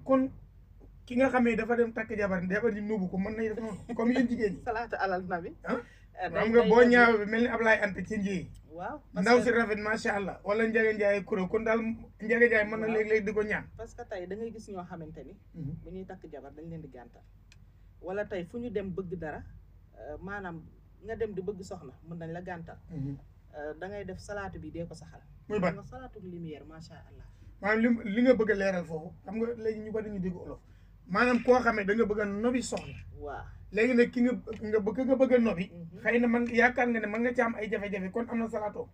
kon ki nga xamee dafa dem takk jabar ji nuubu ko mën nañ def noonu comme yéen jigéen ñi salaatu alal nabi xam nga boo ñaaw bi mel ni Ablaye Anta ci njiy waaw ndaw si rafet macha allah wala Njaga Njaay kuro kon daal Njaga Njaay mën na léeg-léeg di ko ñaan parce que tey da ngay gis ñoo xamante ni bu ñuy takk jabar dañ leen di gàntal wala tey fu ñu dem bëgg dara maanaam nga dem di bëgg soxna mën nañ la gàntal da ngay def salaatu bi dee ko saxal muy ban nga salaatu lumière macha allah maanaam li nga bëgg a leeral foofu xam nga léegi ñu bari ñu dégg olof maanaam koo xamee da nga bëgg a nobi soxna waaw léegi nag ki nga bëgg a nobi xëy na man yaakaar nga ne mën nga ci am ay jafe-jafe kon am na salaatoo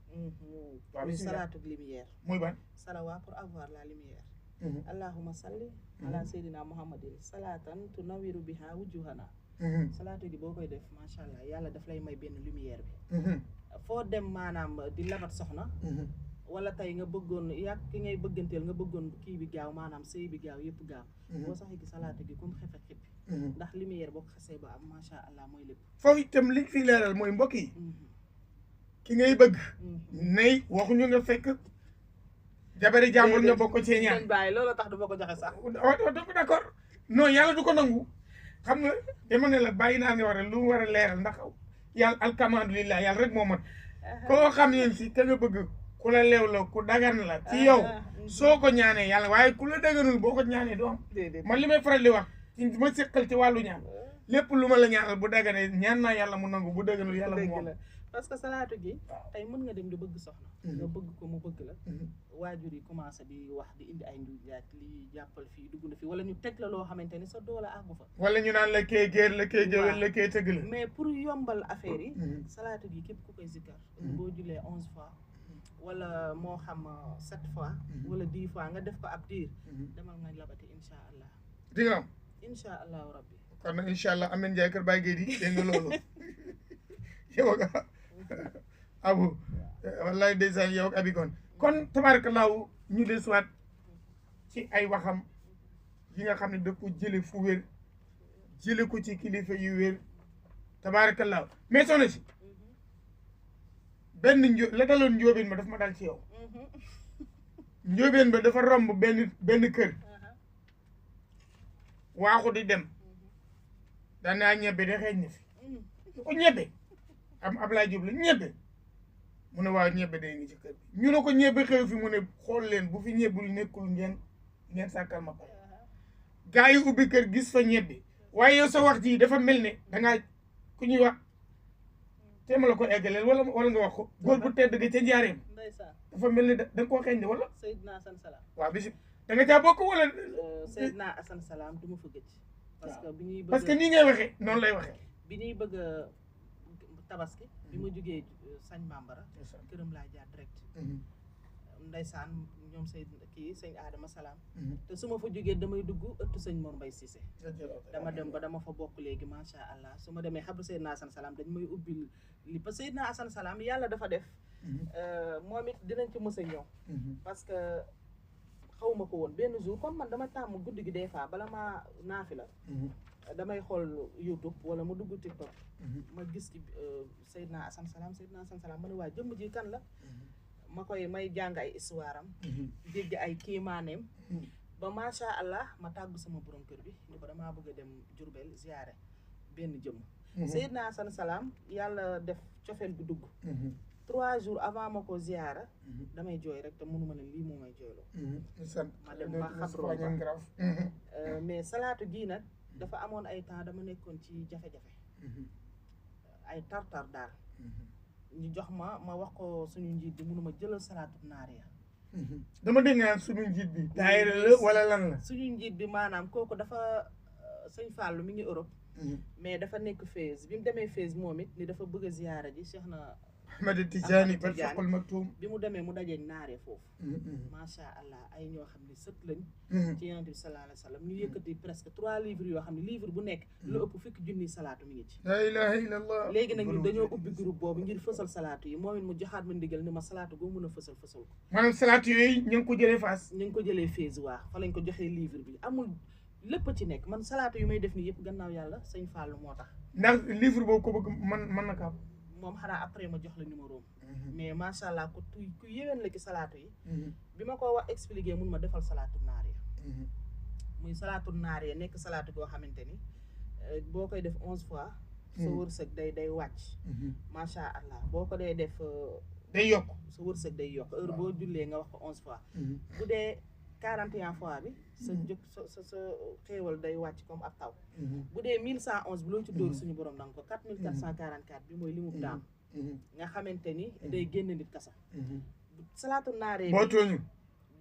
waaw muy salaatu lumière muy ban salawa pour avoir la lumière allahumma salli ala sayyidina muhammadin salatan tunawiru biha wujuhana salaatu gi boo koy def macha allah yàlla daf lay may benn lumière bi foo dem maanaam di labat soxna wala tey nga bëggoon yàgg ki ngay bëgganteel nga bëggoon kii bi gaaw maanaam sëy bi gaaw yëpp gaaw boo saxee gi salaatu gi comme xefe xippi ndax lumière boo ko xasee ba am macha allah mooy lépp foofu itam liñ fi leeral mooy mbokk yi ki ngay bëgg nay waxuñu nga fekk jabari jàmbur nga bokk ci ñaan bàyyi loolu tax du ma ko joxe sax d'accord non yàlla du ko nangu xam nga dama ne la bàyyi naa nga war a lu mu war a leeral ndax yàlla alhamdulilah yàlla rek moo mat koo xam ne si ka nga bëgg ku la leew la ku dagan la ci yow soo ko ñaanee yàlla waaye ku la daganul boo ko ñaanee doo am man li may faral di wax ci ma seqal ci wàllu ñaan lépp lu ma la ñaanal bu daganee ñaan naa yàlla mu nangu bu daganul yàlla mu moom parce que salaatu gi tey mën nga dem di bëgg soxna nga bëgg ko mu bëgg la waajur yi commencé di wax di indi ay njuuj njaaj lii jàppal fii dugg na fii wala ñu teg la loo xamante ni sa doole àggu fa wala ñu naan la kee géer la kee jëwel la kee tëgg la mais pour yombal affaire yi salaatu gi képp ku koy zikkar boo julee 11 fois wala moo xam 7 fois wala 10 fois nga def ko ab diir demal nga labati insha allah di nga am insha allahu rabbi kon nag insha allah Ameth Ndiaye kër Baye Gueye di dégg nga loolu yow ak abu wallahi ndeysaan yow ak abi kon tabarakallahu ñu desuwaat ci ay waxam yi nga xam ne da ko jële fu wér jële ko ci kilifa yu wér tabaarakallaa mais soxna si benn la daloon njóobeen ba daf ma dal ci yow njóobeen ba dafa romb benn kër waaxu di dem danaa ñebbe de xeeñ na fi ñu ko ñebbe am Ablaye Diop la ñebbe mu ne waaw ñebbe day ngi ci kër bi ñu ne ko ñebbe xew fi mu ne xool leen bu fi ñebbul nekkul ngeen sàkkal ma pare gaa yi ubbi kër gis fa ñebbe waaye yow sa wax ji dafa mel ne dangaa ku ñuy wax téema la ko eggaleel wala nga wax ko góor bu tedd ga ca njaareem dafa mel ne da nga koo xeeñ de wala Seydina Assane Salam waaw bisi da nga caa bokk wala Seydina Assane Salam du ma fa gëj parce que nii ngay waxee noonu lay waxee bi ñuy bëgg a tabaski bi ma jógee sañ Bambara këram laa jaar direct ndeysaan ñoom sëñ Adama Salam te su ma fa jógee damay dugg ëttu sëñ Mor Mbaye Cissé dama dem ba dama fa bokk léegi macha allah su ma demee xabru Seydina Assane Salam dañ may ubbil li parce que Seydina Assane Salam yàlla dafa def moom it dinañ ci mës a ñëw parce que xawma ko woon benn jour comme man dama tàmm guddi gi des fois bala maa naafi la damay xool YouTube wala ma dugg TikTok ma gis ci Seydina Assane Salam ma ne waa jëmm ji kan la ma koy may jàng ay histoire am dégg ay kiimaaneem ba macha allah ma tàggu sama borom kër bi ni ko damaa bëgg a dem Jurbel ziyaare benn jëmm Seydina Assane Salam yàlla def cofeel gu dugg 3 jours avant ma ko ziyaara damay jooy rek te mënuma ne lii moo may jooyloo ma dem ba xabroo ba mais salaatu gii nag dafa amoon ay temps dama nekkoon ci jafe-jafe ay tartar daal ñu jox ma wax ko suñu njiit bi mënuma jëlal salaatu naar ya dama dégg nga suñu njiit bi daayira la wala lan la suñu njiit bi maanaam kooku dafa sëñ Fallou mi ngi Europe mais dafa nekk Fès bi mu demee Fès moom it ni dafa bëgg a ziyaara ji Cheikh na Ahmad Tidiane Barfaqul Maktoum bi mu demee mu dajeeg naaree foofu macha allah ay ñoo xam ne sët lañ ci yonent bi sallallahu alayhi wa sallam ñu yëkkati presque 3 livres yoo xam ne livre bu nekk lu ëpp fukki junniy salaatu mi ngi ci la ilaha illallah léegi nag ñun dañoo ubbi groupe boobu ngir fësal salaatu yi moom it mu joxaat ma ndigal ni ma salaatu goo mën a fësal ko maanaam salaatu yooyu ñu ngi ko jëlee Fass ñu ngi ko jëlee Fès waa fa lañ ko joxee livre bi amul lépp ci nekk man salaatu yu may def nii yëpp gannaaw yàlla sëñ Fallou moo tax ndax livre boobu ko bëgg mën na kaa moom xanaa après ma jox la numéro mais macha allah ku yéwén la ci salaatu yi bi ma ko wax expliqué mun ma defal salaatu naar ya muy salaatu naar ya nekk salaatu goo xamante ni boo koy def 11 fois sa wërsëg day wàcc macha allah boo ko dee def day yokk sa wërsëg day yokk heure boo jullee nga wax ko 11 fois bu dee 41 fois bi sa jóg sa xéewal day wàcc comme ab taw bu dee 1111 bi loo ci dóor suñu borom danga ko 4444 bi mooy li mu daam nga xamante ni day génn nit kasa salaatu naaree boo tooñu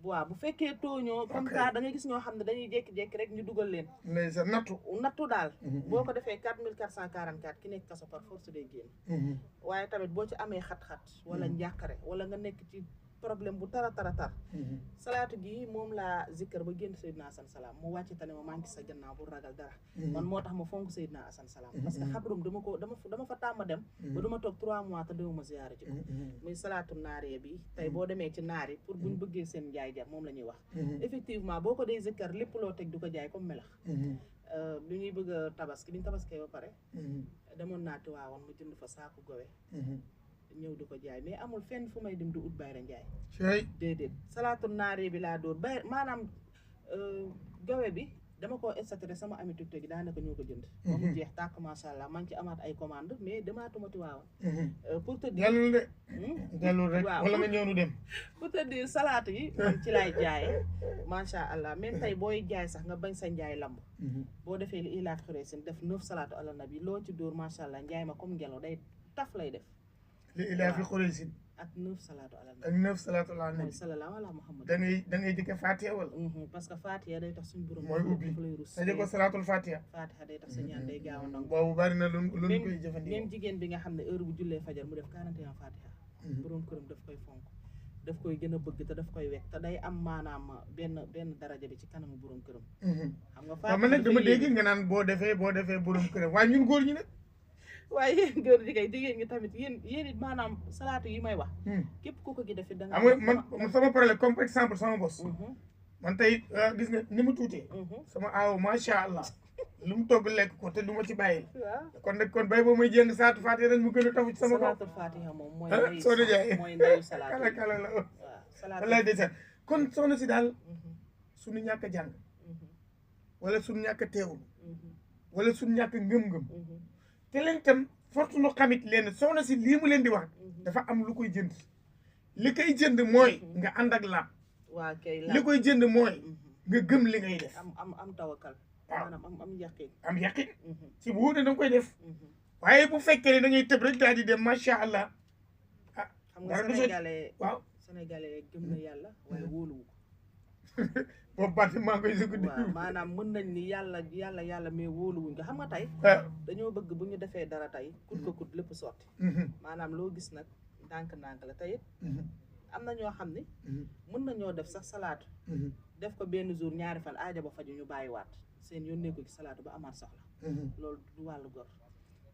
waaw bu fekkee tooñoo comme ça da ngay gis ñoo xam ne dañuy jékki-jékki rek ñu dugal leen mais sa nattu daal boo ko defee 4444 ki nekk kaso par force day génn waaye tamit boo ci amee xat-xat wala njàqare wala nga nekk ci problème bu tara salaatu gi moom laa zikkar ba génn Seydina Assane Salam mu wàcc tane ma maa ngi sa gannaaw bu ragal dara man moo tax ma fonk Seydina Assane Salam parce que xabrum dama fa tàmm dem ba duma toog 3 mois te déwuma ziyaara ji ko muy salaatu naaree bi tey boo demee ci naar yi pour buñ bëggee seen jaay jar moom la ñuy wax effectivement boo ko dee zikkar lépp loo teg du ko jaay comme melax bi ñuy bëgg a tabaski bi ñu tabaskee ba pare demoon naa Tiwaawan mu jënd fa saaku gowe ñëw di ko jaay mais amul fenn fu may dem du ut bayra njaay déedéet salaatu naaree bi laa dóor bay maanaam gawe bi dama ko estaté sama ami TikTok gi daanaka ñoo ko jënd ba mu jeex tàkk macha allah maa ngi ci amaat ay commande mais demaatuma Tiwaawan pour te dire dellu rek wala nga ñëw nu dem pour te dire salaatu yi man ci laay jaaye macha allah même tey booy jaay sax nga bañ sa njaay lamb boo defee li ilaaf xureesin def 9 salaatu ala nabi loo ci dóor macha allah njaay ma comme ngelaw day taf lay def li ilaafi Quraysin ak 9 salaatu ala nabi ak 9 salaatu ala nabi sallallahu ala muhammad da ngay jëkke Fatiha wala parce que Fatiha day tax suñu borom mooy ubbi lay rus sa jëkko salaatul Fatiha day tax sa ñaan day gaaw a nangu boobu bari na lu koy jëfandikoo même jigéen bi nga xam ne heure bu jullee fajar mu def 41 Fatiha borom këram daf koy fonk daf koy gën a bëgg te daf koy wekk te day am maanaam benn daraja bi ci kanamu borom këram xam nga man nag dama dégg nga naan boo defee borom këram waaye ñun góor ñi nag waaye yéen góor ñi kay jigéen ñi tamit yéen it maanaam salaatu yi may wax képp ku ko gi def da nga xam nga man sama problème comme exemple sama bos man tey gis nga ni mu tuutee sama aaw macha allah lu mu togg lekk ko te du ma ci bàyyi kon nag kon bay boo may jéng salaatu fatiha rek mu gën a tafu ci sama kaw salaatul fatiha moom mooy ndeyu soo jaay mooy ndeyu salaatu kala kala la waaw salaatu wallaay ndeysaan kon soxna si daal suñu ñàkk a jàng wala suñu ñàkk a teewul wala suñu ñàkk a ngëm-ngëm te leen tam fortu nu xamit leen soxna si lii mu leen di wax dafa am lu koy jënd li koy jënd mooy nga ànd ak laab waa kay li koy jënd mooy nga gëm li ngay def am tawakal waaw maanaam am yaqin am yaqin si bu wuute da nga koy def waaye bu fekkee ne da ngay tëb rek daal di dem macha allah ah xam nga sénégalais waaw sénégalais gëm na yàlla waaye wóoluwu ko boobu parti maa ngi koy sukk di waaw maanaam mën nañ ni yàlla mais wóoluwuñ ko xam nga tey dañoo bëgg bu ñu defee dara tey kut ko kut lépp sotti maanaam loo gis nag ndànk-ndànk la tey it am na ñoo xam ni mën nañoo def sax salaatu def ko benn jour ñaari fan aaja ba faju ñu bàyyiwaat seen yónnee ko ci salaatu ba amaat soxla loolu du wàllu gor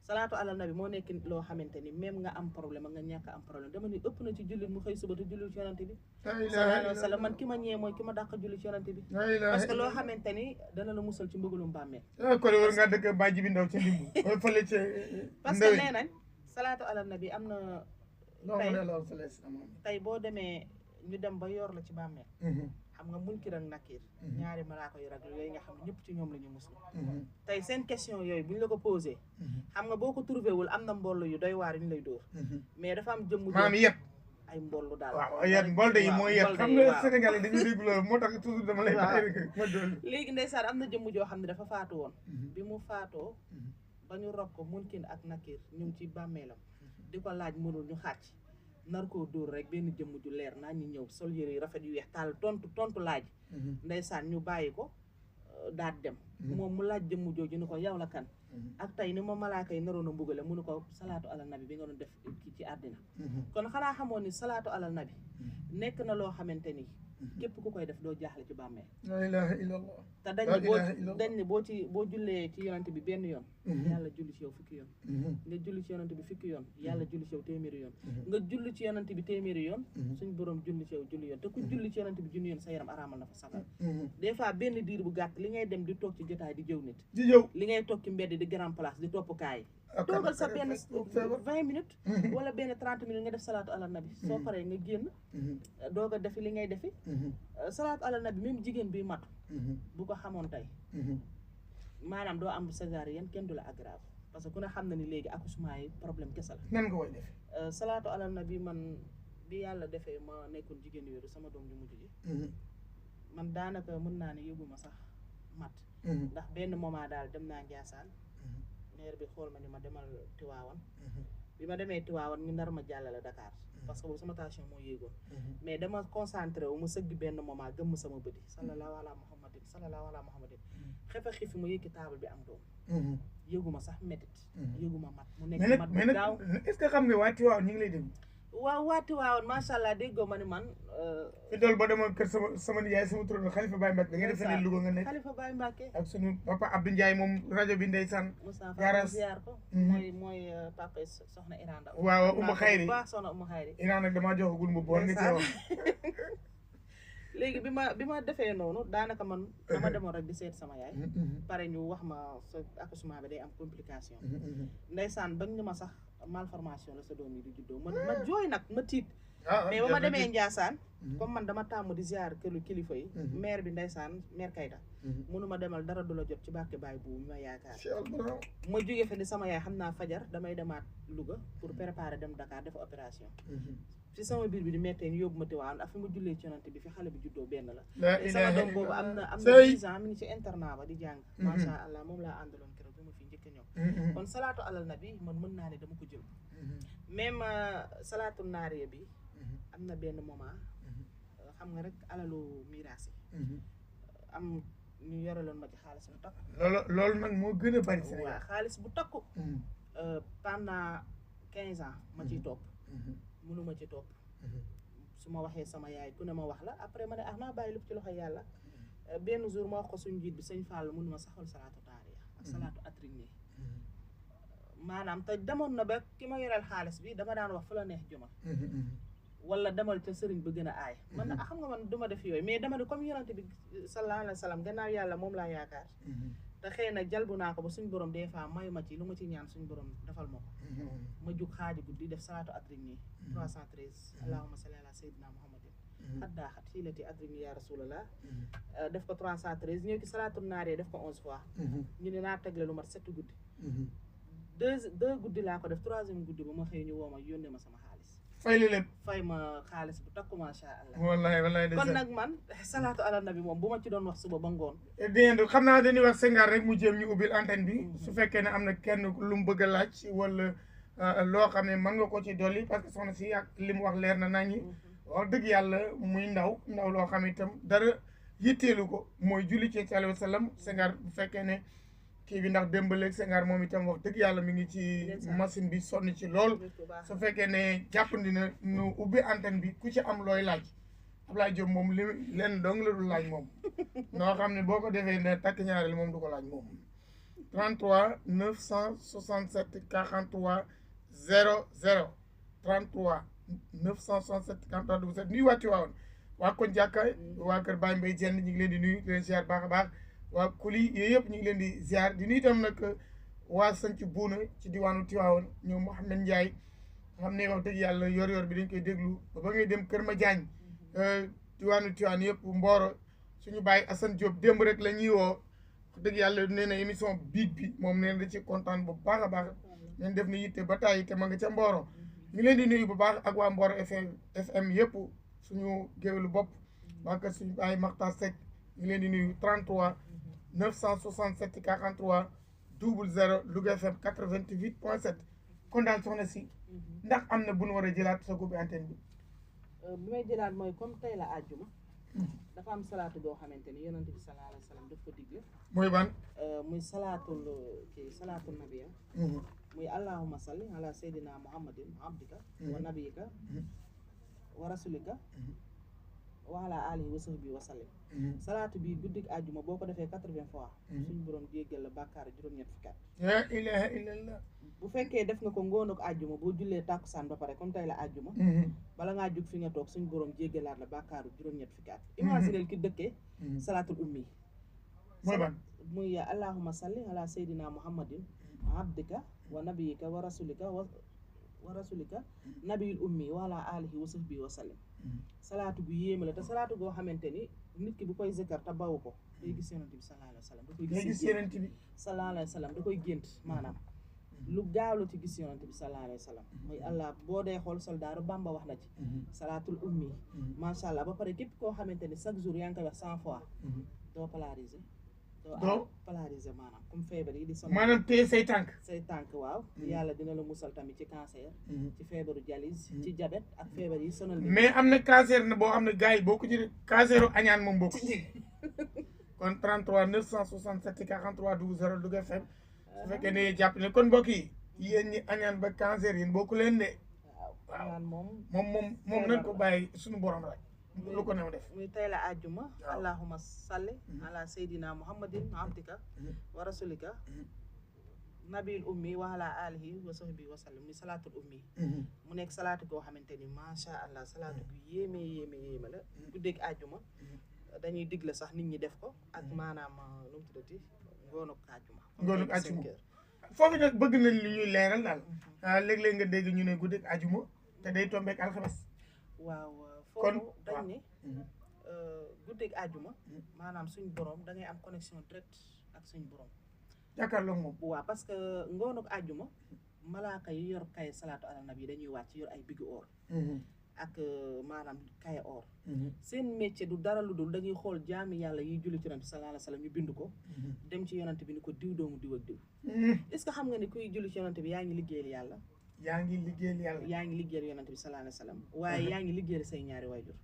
salaatu ala nabi moo nekk loo xamante ni même nga am problème ak nga ñàkk am problème dama ni ëpp na ci jullit mu xëy suba te jullit ci yonante bi sallallahu alayhi wa sallam man ki ma ñee mooy ki ma dàq jullit ci yonante bi parce que loo xamante ni dana la musal ci mbëggalum bàmmeel kon war nga dëkk bàjji bi ndaw ca ndimbu fële ca parce que nee nañ salaatu ala nabi am na tey tey boo demee ñu dem ba yor la ci bàmmeel xam nga munkir ak nakiir ñaari malaaka yu raglu yooyu nga xam ne ñëpp ci ñoom la ñu muslu tey seen question yooyu bu ñu la ko posé xam nga boo ko trouvé wul am na mboll yu doy waar yu ñu lay dóor mais dafa am jëmm maanaam yet ay mbollu daal waaw yet mbolde yi mooy yet xam nga Sénégal yi dañuy dégg loolu moo tax toujours dama lay bàyyi rek ma doon léegi ndeysaan am na jëmm joo xam ne dafa faatu woon bi mu faatoo ba ñu rob ko munkir ak nakiir ñu ngi ci bàmmeelam di ko laaj mënul ñu xàcc nar koo dóor rek benn jëmm ju leer naa ñu ñëw sol yére yu rafet yu weex taal tontu laaj ndeysaan ñu bàyyi ko daat dem moom mu laaj jëmm jooju ni ko yow la kan ak tey ni ma malaaka yi naroon a mbugale mu ni ko salaatu alal nabi bi nga doon def ci àddina kon xanaa xamoon ni salaatu alal nabi nekk na loo xamante ni képp ku koy def doo jaaxle ci bàmmeel la ilaha illallah te dañ ni boo jullee ci yonante bi benn yoon yàlla julli ci yow fukki yoon nga julli ci yonante bi fukki yoon yàlla julli ci yow téeméeri yoon nga julli ci yonante bi téeméeri yoon suñ borom julli ci yow julli yoon te ku julli ci yonante bi junni yoon sa yaram araamal na fa safara des fois benn diir bu gàtt li ngay dem di toog ci jotaay di jëw nit di jëw li ngay toog ci mbedd di grand place di topp kaay toogal sa benn 20 minutes wala benn 30 minutes nga def salaatu ala nabi soo paree nga génn doog a defi li ngay defi salaatu ala nabi même jigéen bi matu bu ko xamoon tey maanaam doo am césarienne kenn du la aggrave parce que ku ne xam na ni léegi accouchement yi problème kese la nan nga koy def salaatu ala nabi man bi yàlla defee ma nekkoon jigéen wéeru sama doom ju mujj ji man daanaka mën naa ne yëguma sax mat ndax benn moment daal dem naa Njaasaan maire bi xool ma ni ma demal Tiwaawan bi ma demee Tiwaawan ñu nar ma jàllale Dakar parce que boobu sama tension moo yéegoon mais dama concentré wu ma sëgg benn moment gëmm sama bëti sallallahu ala muhammadin xefe xifi ma yëkki table bi am doom yëguma sax métit yëguma mat mu nekk mat bu gaaw est-ce que xam nga waa Tiwaawan ñu ngi lay dégg waaw waa Tiwaawan macha allah déggoo ma ni man fi dool ba demoon kër sama nijaay sama turando Xalifa Baye Mbacke da nga defe ne Louga nga nekk Xalifa Baye Mbacke ak sunu papa Abdou Ndiaye moom rajo bi ndeysaan Moussa Fall ziar ko mooy papa soxna Iran Ndaw waaw Umu Xayri baax soxna Umu Xayri Iran nag damaa joxagul mu bool nga ci wax léegi bi ma defee noonu daanaka man dama demoon rek di seet sama yaay pare ñu wax ma sa accouchement bi day am complication ndeysaan bañ ñu ma sax malformation la sa doom yi di juddoo ma jooy nag ma tiit mais ba ma demee Njaasaan comme man dama tàmm di ziar këru kilifa yi maire bi ndeysaan maire Kayta mënuma demal dara du la jot ci barke baay bu ma yaakaar ma jóge fa ni sama yaay xam naa fajar damay demaat Louga pour préparer dem Dakar def opération fi sama biir bi di mettee ñu yóbbu ma Tiwaawan ak fi ma jullee ci yonante bi fi xale bi juddoo benn la sama doom boobu am na 10 ans mi ngi ci internat ba di jàng macha allah moom laa àndaloon keroog bi ma fi njëkk a ñëw kon salaatu alal nabi man mën naa ne dama ko jël même salaatu naariya bi am na benn moment xam nga rek alalu miraas yi am ñu yoreloon ma ci xaalis bu takku loolu nag moo gën a bari Sénégal waaw xaalis bu takku pendant 15 ans ma ciy topp mënuma ci topp su ma waxee sama yaay ku ne ma wax la après ma ne naa bàyyi lépp ci loxo yàlla benn jour ma wax ko suñu njiit bi sëñ Fall mënuma saxal salaatu taariya ak salaatu atrigne maanaam te demoon na ba ki ma yoreel xaalis bi dama daan wax fu la neex juma wala demal ca sëriñ ba gën a aay man na xam nga man duma def yooyu mais dama ne comme yonante bi sallallahu alayhi wa sallam gannaaw yàlla moom laa yaakaar te xëy na jalbu naa ko ba suñ borom des fois mayu ma ci lu ma ci ñaan suñ borom defal ma ko ma jug xaaji guddi def salaatu adri nii 313 allahumma salli ala sayyidina muhammadin xat daaxat fii lati adri nii ya rasulallah def ko 313 ñëw ci salaatu naaree def ko 11 fois ñu ne naa tegle lu mat 7 guddi deux guddi laa ko def 3e guddi ba ma xëy ñu woo ma yónnee ma sama xaalis fay li lépp fay ma xaalis bu takku macha allah wallahi kon nag man salaatu ala nabi moom bu ma ci doon wax suba ba ngoon dégg xam naa dañuy wax Senghar rek mu jéem ñu ubbil antenne bi su fekkee ne am na kenn lu mu bëgg a laaj wala loo xam ne mën nga ko ci dolli parce que soxna si ak li mu wax leer na nañi wax dëgg yàlla muy ndaw loo xam itam dara yitteelu ko mooy julli ci sallallahu alayhi wa sallam Senghar bu fekkee ne kii bi ndax démb léegi Senghar moom itam wax dëgg yàlla mi ngi ci machine bi sonn ci lool su fekkee ne jàppandi na nu ubbi antenne bi ku ci am looy laaj Ablaye Diop moom li leen dong la dul laaj moom noo xam ne boo ko defee ne takk ñaareel moom du ko laaj moom 33 967 43 00 33 967 43 07 nuyu wàcci waawoon waa kon jàkka waa kër Baye Mbaye Dieng ñu ngi leen di nuyu di leen ziar baax a baax waa kuli yooyu yëpp ñu ngi leen di ziar di nuyu itam nag waa sanc buuna ci diwaanu Tiwaawoon ñoom Mouhamed Ndiaye xam ne wax dëgg yàlla yor bi dañ koy déglu ba ngay dem Kër Madiagne diwaanu Tiwaawoon yëpp Mboro suñu bàyyi Assane Diop démb rek la ñuy woo wax dëgg yàlla nee na émission biig bi moom nee na da ci kontaan bu baax a baax neen def na yitte ba tàyyi te ma nga ca Mboro ñu ngi leen di nuyu bu baax ak waa Mboro FM yëpp suñu géwélu bopp waa kër suñu bàyyi Makhtar Seck ñu ngi leen di nuyu 33 967 43 00 Louga FM 88.7 kon daal soxna si ndax am na bu nu war a jëlaat sa gubbi antenne bi bi may jëlaat mooy comme tey la àjjuma dafa am salaatu boo xamante ni yonent bi sallallahu alayhi wa sallam daf ko digle mooy ban muy salaatul nabiya muy allahumma salli ala sayyidina muhammadin abdika wa nabiyika wa rasulika wa ala alihi wa sahbihi wa sallim salaatu bi guddik àjjuma boo ko defee 80 fois suñu borom jéggal la bàkkaar juróom-ñett fukki at la ilaha illallah bu fekkee def nga ko ngoonuk àjjuma boo jullee tàkkusaan ba pare comme tey la àjjuma bala ngaa jug fi nga toog suñu borom jéggalaat la bàkkaaru juróom-ñett fukki at imaginel ki dëkkee salaatul ummi mooy ban muy allahumma salli ala sayyidina muhammadin abdika wa nabiyika wa rasulika nabiyul ummi wa ala alihi wa sahbihi wa sallim salaatu bu yéeme la te salaatu goo xamante ni nit ki bu koy zikkar te bawu ko day gis yonent bi sallallahu alayhi wa sallam da koy gis yonent bi sallallahu alayhi wa sallam da koy gént maanaam lu gaaw la ci gis yonent bi sallallahu alayhi wa sallam muy allah boo dee xool soldaaru Bamba wax na ci salaatul ummi macha allah ba pare képp koo xamante ni chaque jour yaa ngi koy wax 100 fois doo polariser doo polariser maanaam comme feebar yi di sonal maanaam téye say tànk waaw yàlla dina la musal tamit ci cancer ci feebaru dialyse ci diabète ak feebar yi sonal mais am na cancer na boo xam ne gars yi boo ko ci canceru añaan moom boo ko ci kon 33 967 43 00 Louga FM su fekkee ne jàpp ne kon mbokk yi yéen ñi añaan ba cancer yéen bokku leen de waaw añaan moom nañ ko bàyyi suñu borom rek lu ko new def muy tey la àjjuma allahumma salli ala sayyidina muhammadin abdika wa rasulika nabil ummi wa ala alihi wa sahbihi wa sallam muy salaatul ummi mu nekk salaatu goo xamante ni macha allah salaatu gu yéeme la guddeeg àjjuma dañuy digle sax nit ñi def ko ak maanaam nu mu tuddati ngoonuk àjjuma foofu nag bëgg nañ li ñuy leeral daal léeg-léeg nga dégg ñu ne guddeeg àjjuma te day tombeek alxames waaw foofu dañ ne guddeeg àjjuma maanaam suñ borom da ngay am connexion direct ak suñ borom jàkkaarloo moom waaw parce que ngoonuk àjjuma malaaka yi yor kay salaatu ala nabi dañuy wàcc yor ay bigi or ak maanaam kay or seen métier du dara lu dul dañuy xool jaami yàlla yiy julli ci yonent bi sallallahu alayhi wa sallam ñu bind ko dem ci yonent bi ni ko diw doomu diw ak diw est-ce que xam nga ni kuy julli ci yonent bi yaa ngi liggéeyal yàlla yaa ngi liggéeyal yonent bi sallallahu alayhi wa sallam waaye yaa ngi liggéeyal say ñaari waajur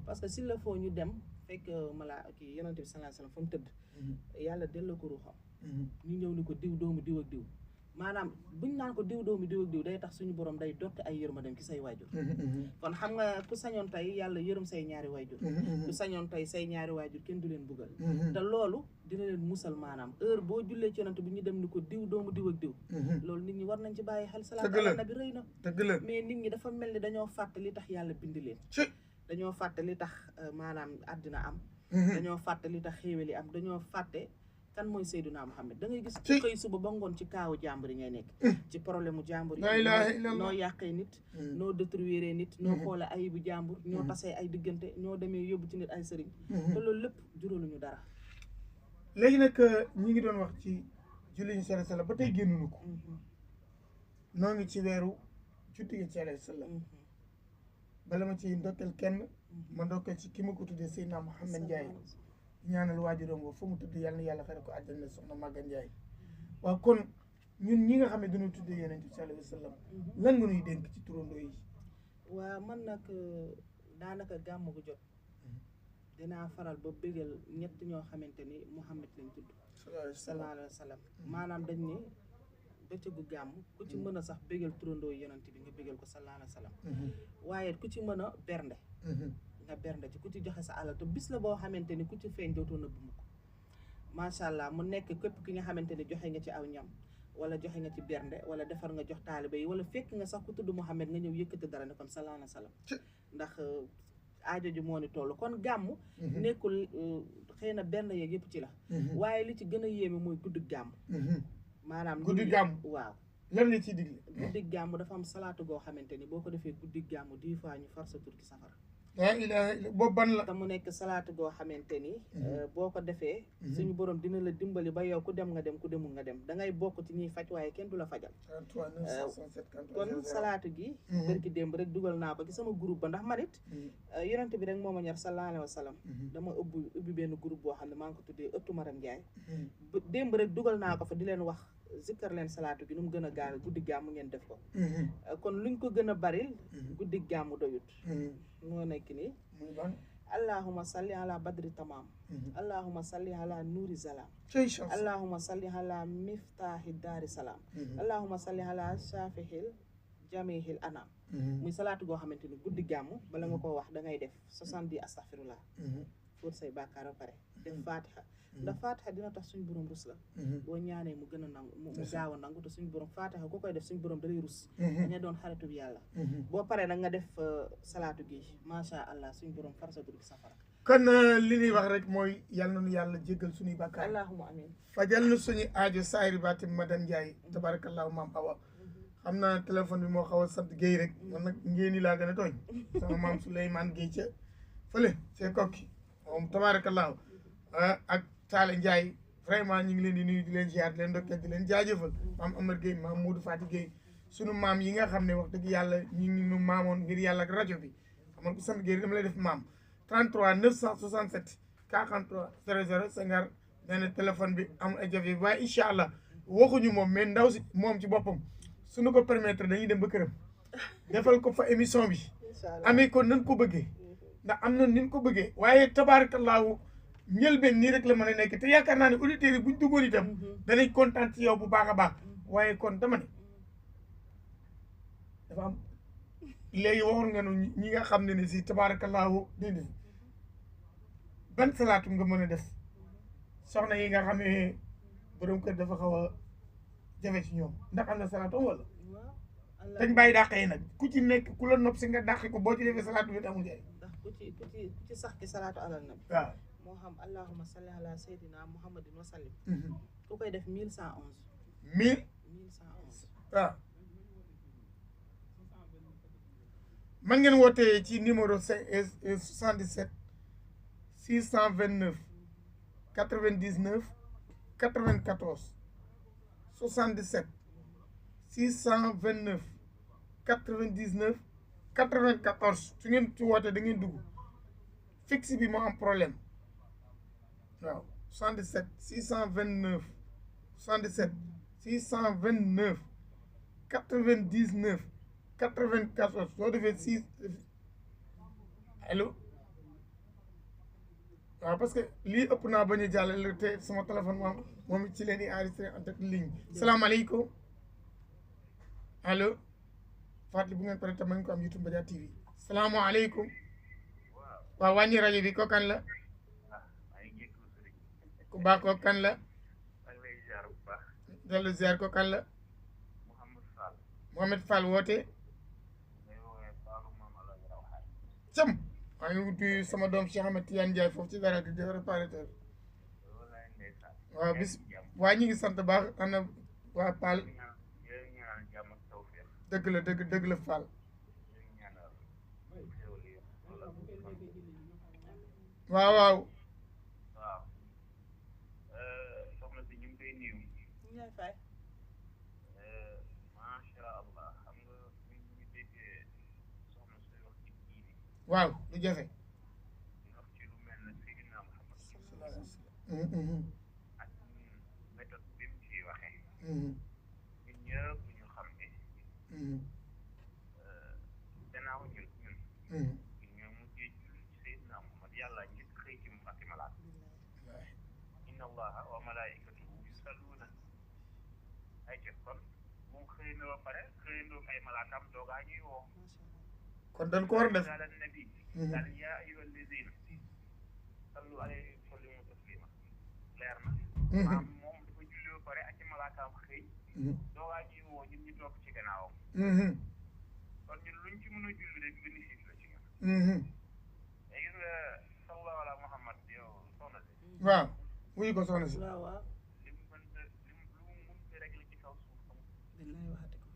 parce que s'il le faut ñu dem fekk kii yonent bi sallallahu alayhi wa sallam fa mu tëdd yàlla delloo ko ruuxam ñu ñëw ni ko diw doomu diw ak diw maanaam buñ naan ko diw doomu diw ak diw day tax suñu borom day dotti ay yërmandeem ci say waajur kon xam nga ku sañoon tey yàlla yërëm say ñaari waajur ku sañoon tey say ñaari waajur kenn du leen buggal te loolu dina leen musal maanaam heure boo jullee ci yonent bi ñu dem ni ko diw doomu diw ak diw loolu nit ñi war nañ ci bàyyi xel salaatu ala nabi rëy na mais nit ñi dafa mel ni dañoo fàtte li tax yàlla bind leen dañoo fàtte li tax maanaam àddina am dañoo fàtte li tax xéewal yi am dañoo fàtte kan mooy Seydina Muhammad da ngay gis ci xëy suba ba ngoon ci kaawu jàmbur yi ngay nekk ci problème mu jàmbur yi noo yàqee nit noo détruire nit noo xoole ayibu jàmbur ñoo tasee ay diggante ñoo demee yóbbu ci nit ay sëriñ te loolu lépp juróoluñu dara léegi nag ñi ngi doon wax ci julli ñu sala sala ba tey génnuñu ko noo ngi ci weeru juddu gi sala sala bala ma ci ndokkeel kenn ma ndokkeel ci ki ma ko tuddee Seydina Mouhamed Ndiaye ñaanal waajuram boobu fa mu tudd yàlla na yàlla xare ko àjjana soxna Maga Ndiaye waaw kon ñun ñi nga xam ne dañoo tuddee Yonent bi sallallahu alayhi wa sallam lan nga ñuy dénk ci turandoo yi waaw man nag daanaka gàmm gu jot dinaa faral ba bégal ñett ñoo xamante ni Mouhamed lañ tudd sallallahu alayhi wa sallam maanaam dañ ne bëccëgu gàmm ku ci mën a sax bégal turandoo yi Yonent bi nga bégal ko sallallahu alayhi wa sallam waaye ku ci mën a bernde nga bernde ci ku ci joxe sa alal te bis la boo xamante ni ku ci feeñ dootoo nëbb mukk macha allah mu nekk képp ki nga xamante ni joxe nga ci aw ñam wala joxe nga ci bernde wala defar nga jox taaliba yi wala fekk nga sax ku tudd Mouhamed nga ñëw yëkkati dara ne kon sallallahu alayhi wa sallam ndax aajo ji moo ni toll kon gàmm nekkul xëy na benn yeeg yëpp ci la waaye li ci gën a yéeme mooy guddi gàmm maanaam guddi gàmm waaw lan la ciy digle guddi gàmm dafa am salaatu goo xamante ni boo ko defee guddi gàmm 10 fois ñu far sa tur ki safara laa ilaaha illa boobu ban la te mu nekk salaatu goo xamante ni boo ko defee suñu borom dina la dimbali ba yow ku dem nga dem ku demul nga dem da ngay bokk ci ñuy faj waaye kenn du la fajal kon salaatu gi bërki démb rek dugal naa ko ci sama groupe ba ndax man it yonent bi rek moo ma ñor sallallahu alayhi wa sallam dama ubbi benn groupe boo xam ne maa ngi ko tuddee ëttu Maram Ndiaye démb rek dugal naa ko fa di leen wax zikkar leen salaatu gi nu mu gën a gaawe guddi gàmmu ngeen def ko kon luñ ko gën a baril guddi gàmmu doyut moo nekk nii allahuma salli ala badri tamam allahuma salli ala nuuri zalam allahuma salli ala miftaahi daari salaam allahuma salli ala shafihil jamihil anam muy salaatu goo xamante ni guddi gàmmu bala nga ko wax da ngay def 70 astaghfirullah fóot say bàkkaar ba pare def fatiha ndax fatiha dina tax suñu borom rus la boo ñaanee mu gën a nangu mu gaaw a nangu te suñu borom fatiha ku koy def suñu borom dalay rus daña doon xaritu bi yàlla boo paree nag nga def salaatu gi macha allah suñu borom far sa dur gi safara kon li ñuy wax rek mooy yal nañu yàlla jéggal suñuy bàkkaar allahumma amin fajal na suñu aajo saayri baati Madame Ndiaye tabarakallahu maam Awa xam naa téléphone bi moo xaw a sant Guèye rek man nag ngéeni laa gën a tooñ sama maam Souleymane Guèye ca fële c'est kokki moom tabarakallahu ak Talla Ndiaye vraiment ñu ngi leen di nuyu di leen ziar di leen ndokkeel di leen jaajëfal maam Amar Gueye maam Modou Fati Gueye sunu maam yi nga xam ne wax dëgg yàlla ñu ngi nu maamoon ngir yàlla ak rajo bi amoon ko sant Gueye dama lay def maam 33 967 43 00 50 nee na téléphone bi amul ay jafe waaye incha allah waxuñu moom mais ndaw si moom ci boppam suñu ko permettre dañuy dem ba këram defal ko fa émission bi amee ko nan ko bëggee ndax am na nin ko bëggee waaye tabarakallahu njëlbeen nii rek la mën a nekk te yaakaar naa ne auditeurs yi buñ duggoon itam danañ kontaan ci yow bu baax a baax waaye kon dama ne dafa am léegi waxoon nga nu ñi nga xam ne si tabarakallahu déedéet ban salaatu nga mën a def soxna yi nga xam ne borom kër dafa xaw a jafe ci ñoom ndax am na salaatu wala dañ bàyyi dàq yi nag ku ci nekk ku la nopp si nga dàq ko boo ci defee salaatu bi amul njëriñ ndax ku ci sax ci salaatu alal nabi waaw moo xam allahuma salli ala sayyidina muhammadin wa sallim ku koy def 1111 1111 waaw man ngeen wootee ci numéro 77 629 99 94 77 629 99 94 su ngeen ci wootee da ngeen dugg fixe bi moo am problème waaw 77 629 77 629 99 94 soo defee 6 allo waaw parce que lii ëpp naa bañ a jàllale te sama téléphone moom it ci leen di enregistré en tête ligne bi salaamaaleykum allo fàttali bu ngeen pare tam nañ ko am YouTube Média TV salaamaaleykum waaw wàññi rajo bi ko kan la ku baax ko kan la dellu ziar ko kan la Mohamed Fall woote cam maa ngi wutu sama doom Cheikh Ahmed Tidiane Ndiaye foofu ci dara di def réparateur waaw bis waa ñi ngi sant baax ana waa Paal dëgg la dëgg la Fall waaw soxna si ñu ngi koy nuyu Ndiaye Faye macha allah xam nga ñu déggee soxna suy wax ci diine waaw lu jafe di wax ci lu mel ne Seydina Muhammad ak méthode bi mu ciy waxee ñun ñëpp ñu xam ne gannaaw ñun ñoo mujjee julli ci Seydina Muhammad yàlla njëkk xëy ci mu ak i malaat inna allaha wa malaikatuhu yusalluuna ay jëf kon moom xëy na ba pare xëyandoo ay malaatam doogaa ñuy woo kon dañ ko war a def ala nabi daal yaa ayyuha allazina sallu alayhi wa sallimu taslima leer na maam moom dafa julli ba pare ak ci malaakaam xëy doogaa ñuy woo ñun ñu topp ci gannaawam kon ñun luñ ci mën a julli rek bénéfice la ci ñun te gis nga sallallahu ala muhammad yow soxna si waaw wuyu ko soxna si waaw li mu mënta lu mu mënta régler ci kaw suuf amul billaay waxati ko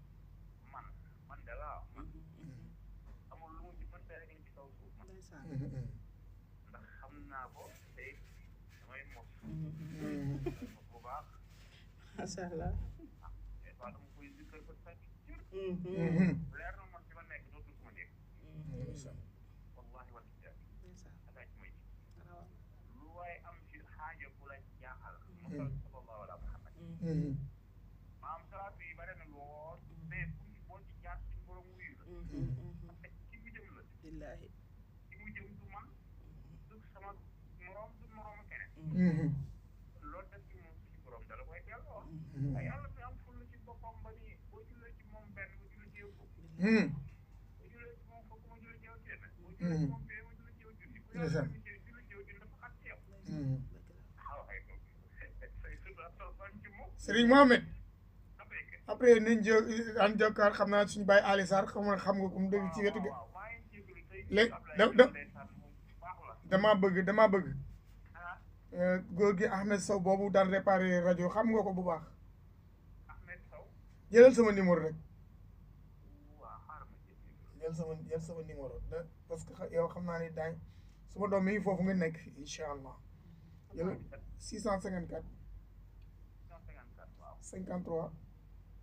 man de laa amul lu mu ci mënta régler ci kaw suuf man ndeysaan ndax xam naa ko tey damay mos bu baax macha allah des fois dama koy zikkër ba sàcc cër leer na man ci ma nekk dootul ko ma dégg wallahi wal kitaab ataaj may lu waaye am ci xaaja bu la jaaxal mosal sallallahu ala muhammad maam salaatu yi bare na lool mais boo ci jaar suñu borom wuyu la parce que ci mu jëm la billaahi ci mu jëm du man du sama morom du moromu keneen loolu def ci moom suñu borom dala koy delloo waaye yàlla mi am fulla ci boppam ba ni boo jullee ci moom benn ma julli ci yow fukk boo jullee ci moom fukk ma julli ci yow téeméer boo jullee ci moom bee ma julli ci yow junni bu yàlla julli ci yow junni dafa xat ci yow waaw ay say suba ban ci moom Serigne Mohamed dafay ke après nañ jë an jokkaar xam naa suñu bàyyi Ali Sarr xam nga ko mu dëgg ci wetu gi waaw maa ngi jégalu tey léegi Ablaye da ndeysaan moom baax la damaa bëgg ah góor gi Ahmed Sow boobu daan réparé rajo xam nga ko bu baax Ahmed Sow jëlal sama numéro rek waaw xaaral ma jël sama numéro da parce que yow xam naa ne daañ suma doom mi ngi foofu nga nekk incha allah jël 654 154 waaw 53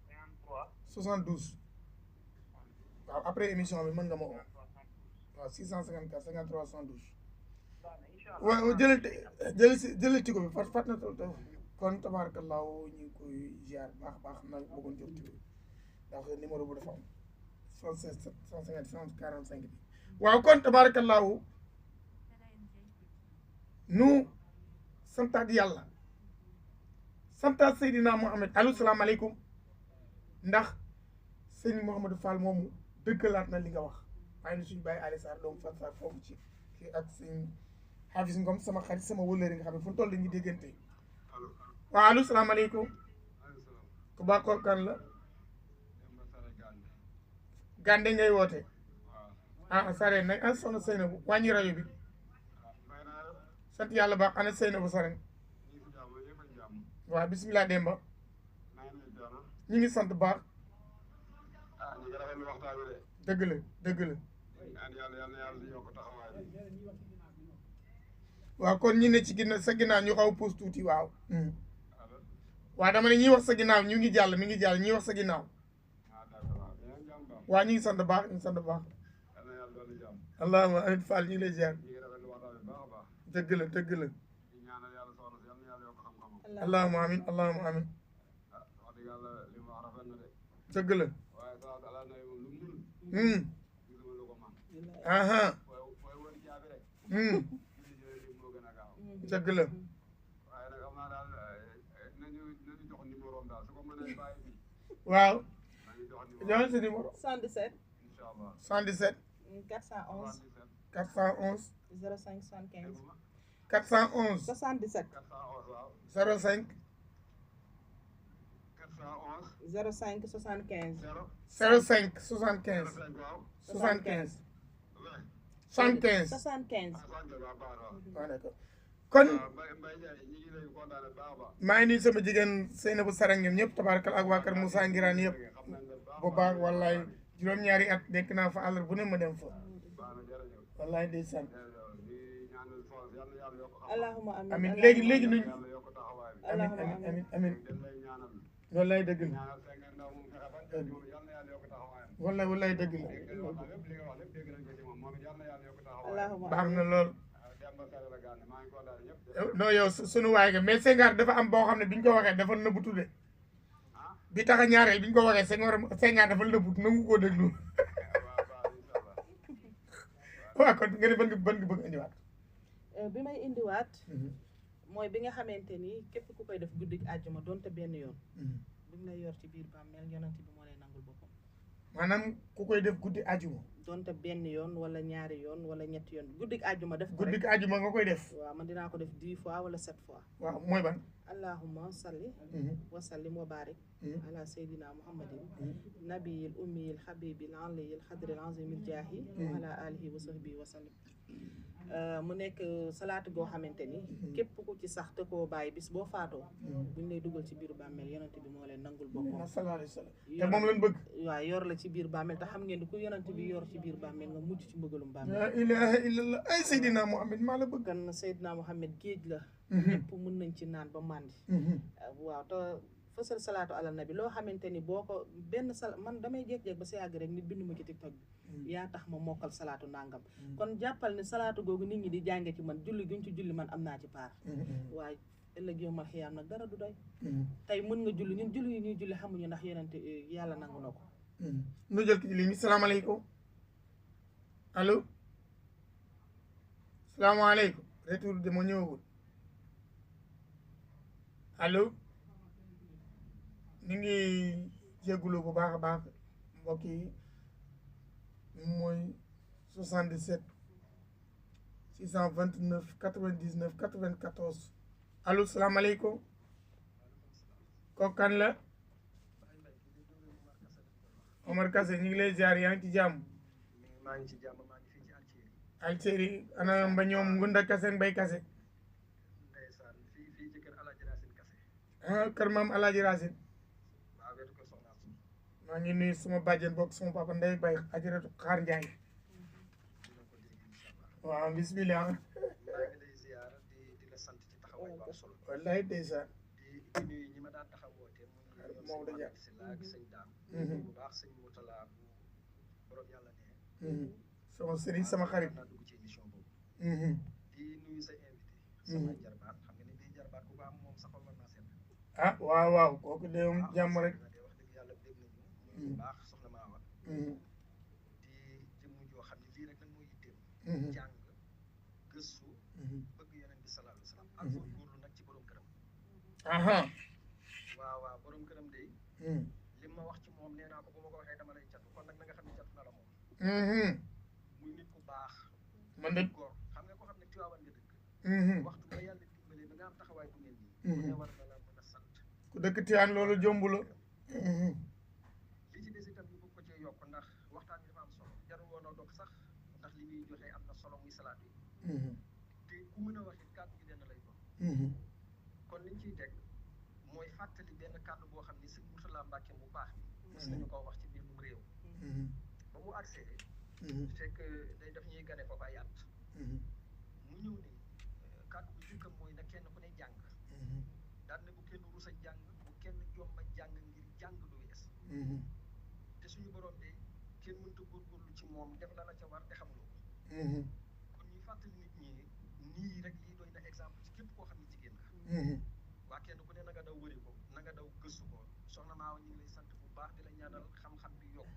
53 72 waaw après émission bi mën nga ma woo waaw 654 53 72 waaw jëlal tigo bi fat na tol kon tabarakallahu ñu ngi koy ziar baax na bëggoon jot tigo ndax numéro bu dafa am 76 150 45 bi waaw kon tabarakallahu nu santaat yàlla santaat Seydina Mohamed allo salaamaaleykum ndax sëñ Mouhamadou Fall moomu dëggalaat na li nga wax maa ngi suñu bàyyi Ali Sarr doomu Fall Sarr foofu ci kii ak sëñ Hafiz Ngom sama xarit sama wëllëri nga xam ne fu mu toll dañuy déggante waaw allo salaamaaleykum ku baax ko kan la Gande ngay woote ah Sare nag an soxna Seynabou wàññi rajo bi sant yàlla baax ana Seynabou Sare waaw bisimilah Demba ñu ngi sant baax dëgg la waaw kon ñi ne ci ginnaaw sa ginnaaw ñu xaw puus tuuti waaw waaw dama ne ñiy wax sa ginnaaw ñu ngi jàll mi ngi jàll ñiy wax sa ginnaaw waaw ñu ngi sant baax allahumma amin Fall ñu ngi lay ziar dëgg la allahumma amin dëgg la aha dëgg la waaw joxal sa numéro 77 77 411 411 05 75 411 77 05 05 75 05 75 75 75 75 waaw d'accord kon maa ngi nuyu sama jigéen Seynabou Sarang ñoom ñëpp tabaarkalla ak waa kër Moussa Ngiraan yëpp bu baax wallaay juróom-ñaari at nekk naa fa àllar bu ne ma dem fa wallaay ndeysaan allahumma amin amin léegi nuñ amin amin amin wallaay dëgg la wallaay dëgg la allahumma baax na lool non yow sunu waay nga mais Senghar dafa am boo xam ne biñ ko waxee dafa nëbbutu de bi tax a ñaareel biñ ko waxee Senghar dafa nëbbutu nangu koo déglu waaw kon nga ne ban nga bëgg indiwaat bi may indiwaat mooy bi nga xamante ni képp ku koy def guddik àjjuma donte benn yoon buñ lay yor ci biir bàmmeel yonent bi moo lay nangul boppam maanaam ku koy def guddi àjjuma donte benn yoon wala ñaari yoon wala ñetti yoon guddik àjjuma def ko rek guddik àjjuma nga koy def waaw man dinaa ko def 10 fois wala 7 fois waaw mooy ban allahumma salli wa sallim wa barik ala sayyidina muhammadin nabiyil ummiyil habibil aliyil xadril azimil jaahi wa ala alihi wa sahbihi wa sallim mu nekk salaatu goo xamante ni képp ku ci sax te koo bàyyi bis boo faatoo buñ lay dugal ci biir bàmmeel yonent bi moo leen nangul boppam sallallahu alayhi wa sallam te moom lañ bëgg waaw yor la ci biir bàmmeel te xam ngeen ni ku yonent bi yor ci biir bàmmeel nga mucc ci mbëgalum bàmmeel la ilaha illallah ay Seydina Muhammad maa la bëgg kan Seydina Muhammad géej la ñëpp mën nañ ci naan ba màndi waaw te fësal salaatu ala nabi loo xamante ni boo ko benn man damay jékki-jékki ba sa yàgg rek nit bindu ma ci TikTok bi yaa tax ma mokkal salaatu nangam kon jàppal ne salaatu googu nit ñi di jànge ci man julli guñ ci julli man am naa ci paar waaye ëllëg yowmal xiyaam nag dara du doy tey mën nga julli ñun julli yi ñuy julli xamuñu ndax yonente yàlla nangu na ko nu jël ki ci ligne bi salaamaaleykum allo salaamaaleykum retour de ma ñëwagul allo ñu ngi jégalu bu baax a baax mbokk yi mooy 77 629 99 94 allo salaamaaleykum kooku kan la Omar Kassé ñu ngi lay ziar yaa ngi ci jàmm maa ngi ci jàmm maa ngi fii ci Algérie ana mba ñoom Ngunda Kassé Mbay Kassé ndeysaan fii ci kër Alaaji Racine Kassé kër maam Alaaji Racine waaw wetu ko soxna su maa ngi nuyu suma bàjjen bokk suma papa Ndeye Bay Ajaratu Xaar Njaay dina ko dégg incha allah waaw bismillah maa ngi lay ziar di la sant ci taxawaay bu am solo wallaay ndeysaan di nuyu ñi ma daan taxawoote muy Maodo Dia si la ak sëñ daam bu baax sëñ Moutala bu borom yàlla ne sama sëriñ sama xarit naa dugg ci émission boobu di nuyu sa invité sama jarbaat xam nga ni bii jarbaat ku ko am moom saxol war naa seet ah waaw waaw kooku de jàmm rek wax dëgg yàlla dégg nañu muy bu baax soxna maa wax di jëmm joo xam ne lii rek nag mooy yitteem jàng gëstu bëgg yonent bi sallallahu alayhi wa sallam ak góorgóorlu nag ci borom këram aha waaw borom këram de li ma wax ci moom nee naa ko bu ma ko waxee dama lay catu kon nag na nga xam ne catu na la moom muy nit ku baax man de góor xam nga ko xam ne Tiwaawan nga dëkk waxtu ba yàlla dimbalee ba nga am taxawaay bu mel nii ku ne war na la mën a sant ku dëkk Tiwaawan loolu jomb la li ci des itam ñu bëgg ko cee yokk ndax waxtaan bi dafa am solo jarul woon a dog sax ndax li muy joxe am na solo muy salaat yi te ku mën a wax it kàddu gi dana lay doon kon liñ ciy teg mooy fàttali benn kàddu boo xam ni sëñ Mourtala Mbàkke bu baax bi mos nañu koo wax ci biir mu réew ba mu agsee fekk day daf ñuy gane foofu ay at mu ñëw ne kàddu bu jëkkam mooy na kenn ku ne jàng daan ne bu kenn rus a jàng bu kenn jomba jàng ngir jàng du wees te suñu borom de kenn mënta góorgóorlu ci moom def la la ca war te xamuloo ko kon ñuy fàttali nit ñi nii rek lii doy na exemple ci képp koo xam ne jigéen nga waa kenn ku ne na nga daw wëri ko na nga daw gëstu ko soxna Maawa ñu ngi lay sant bu baax di la ñaanal xam-xam bi yokk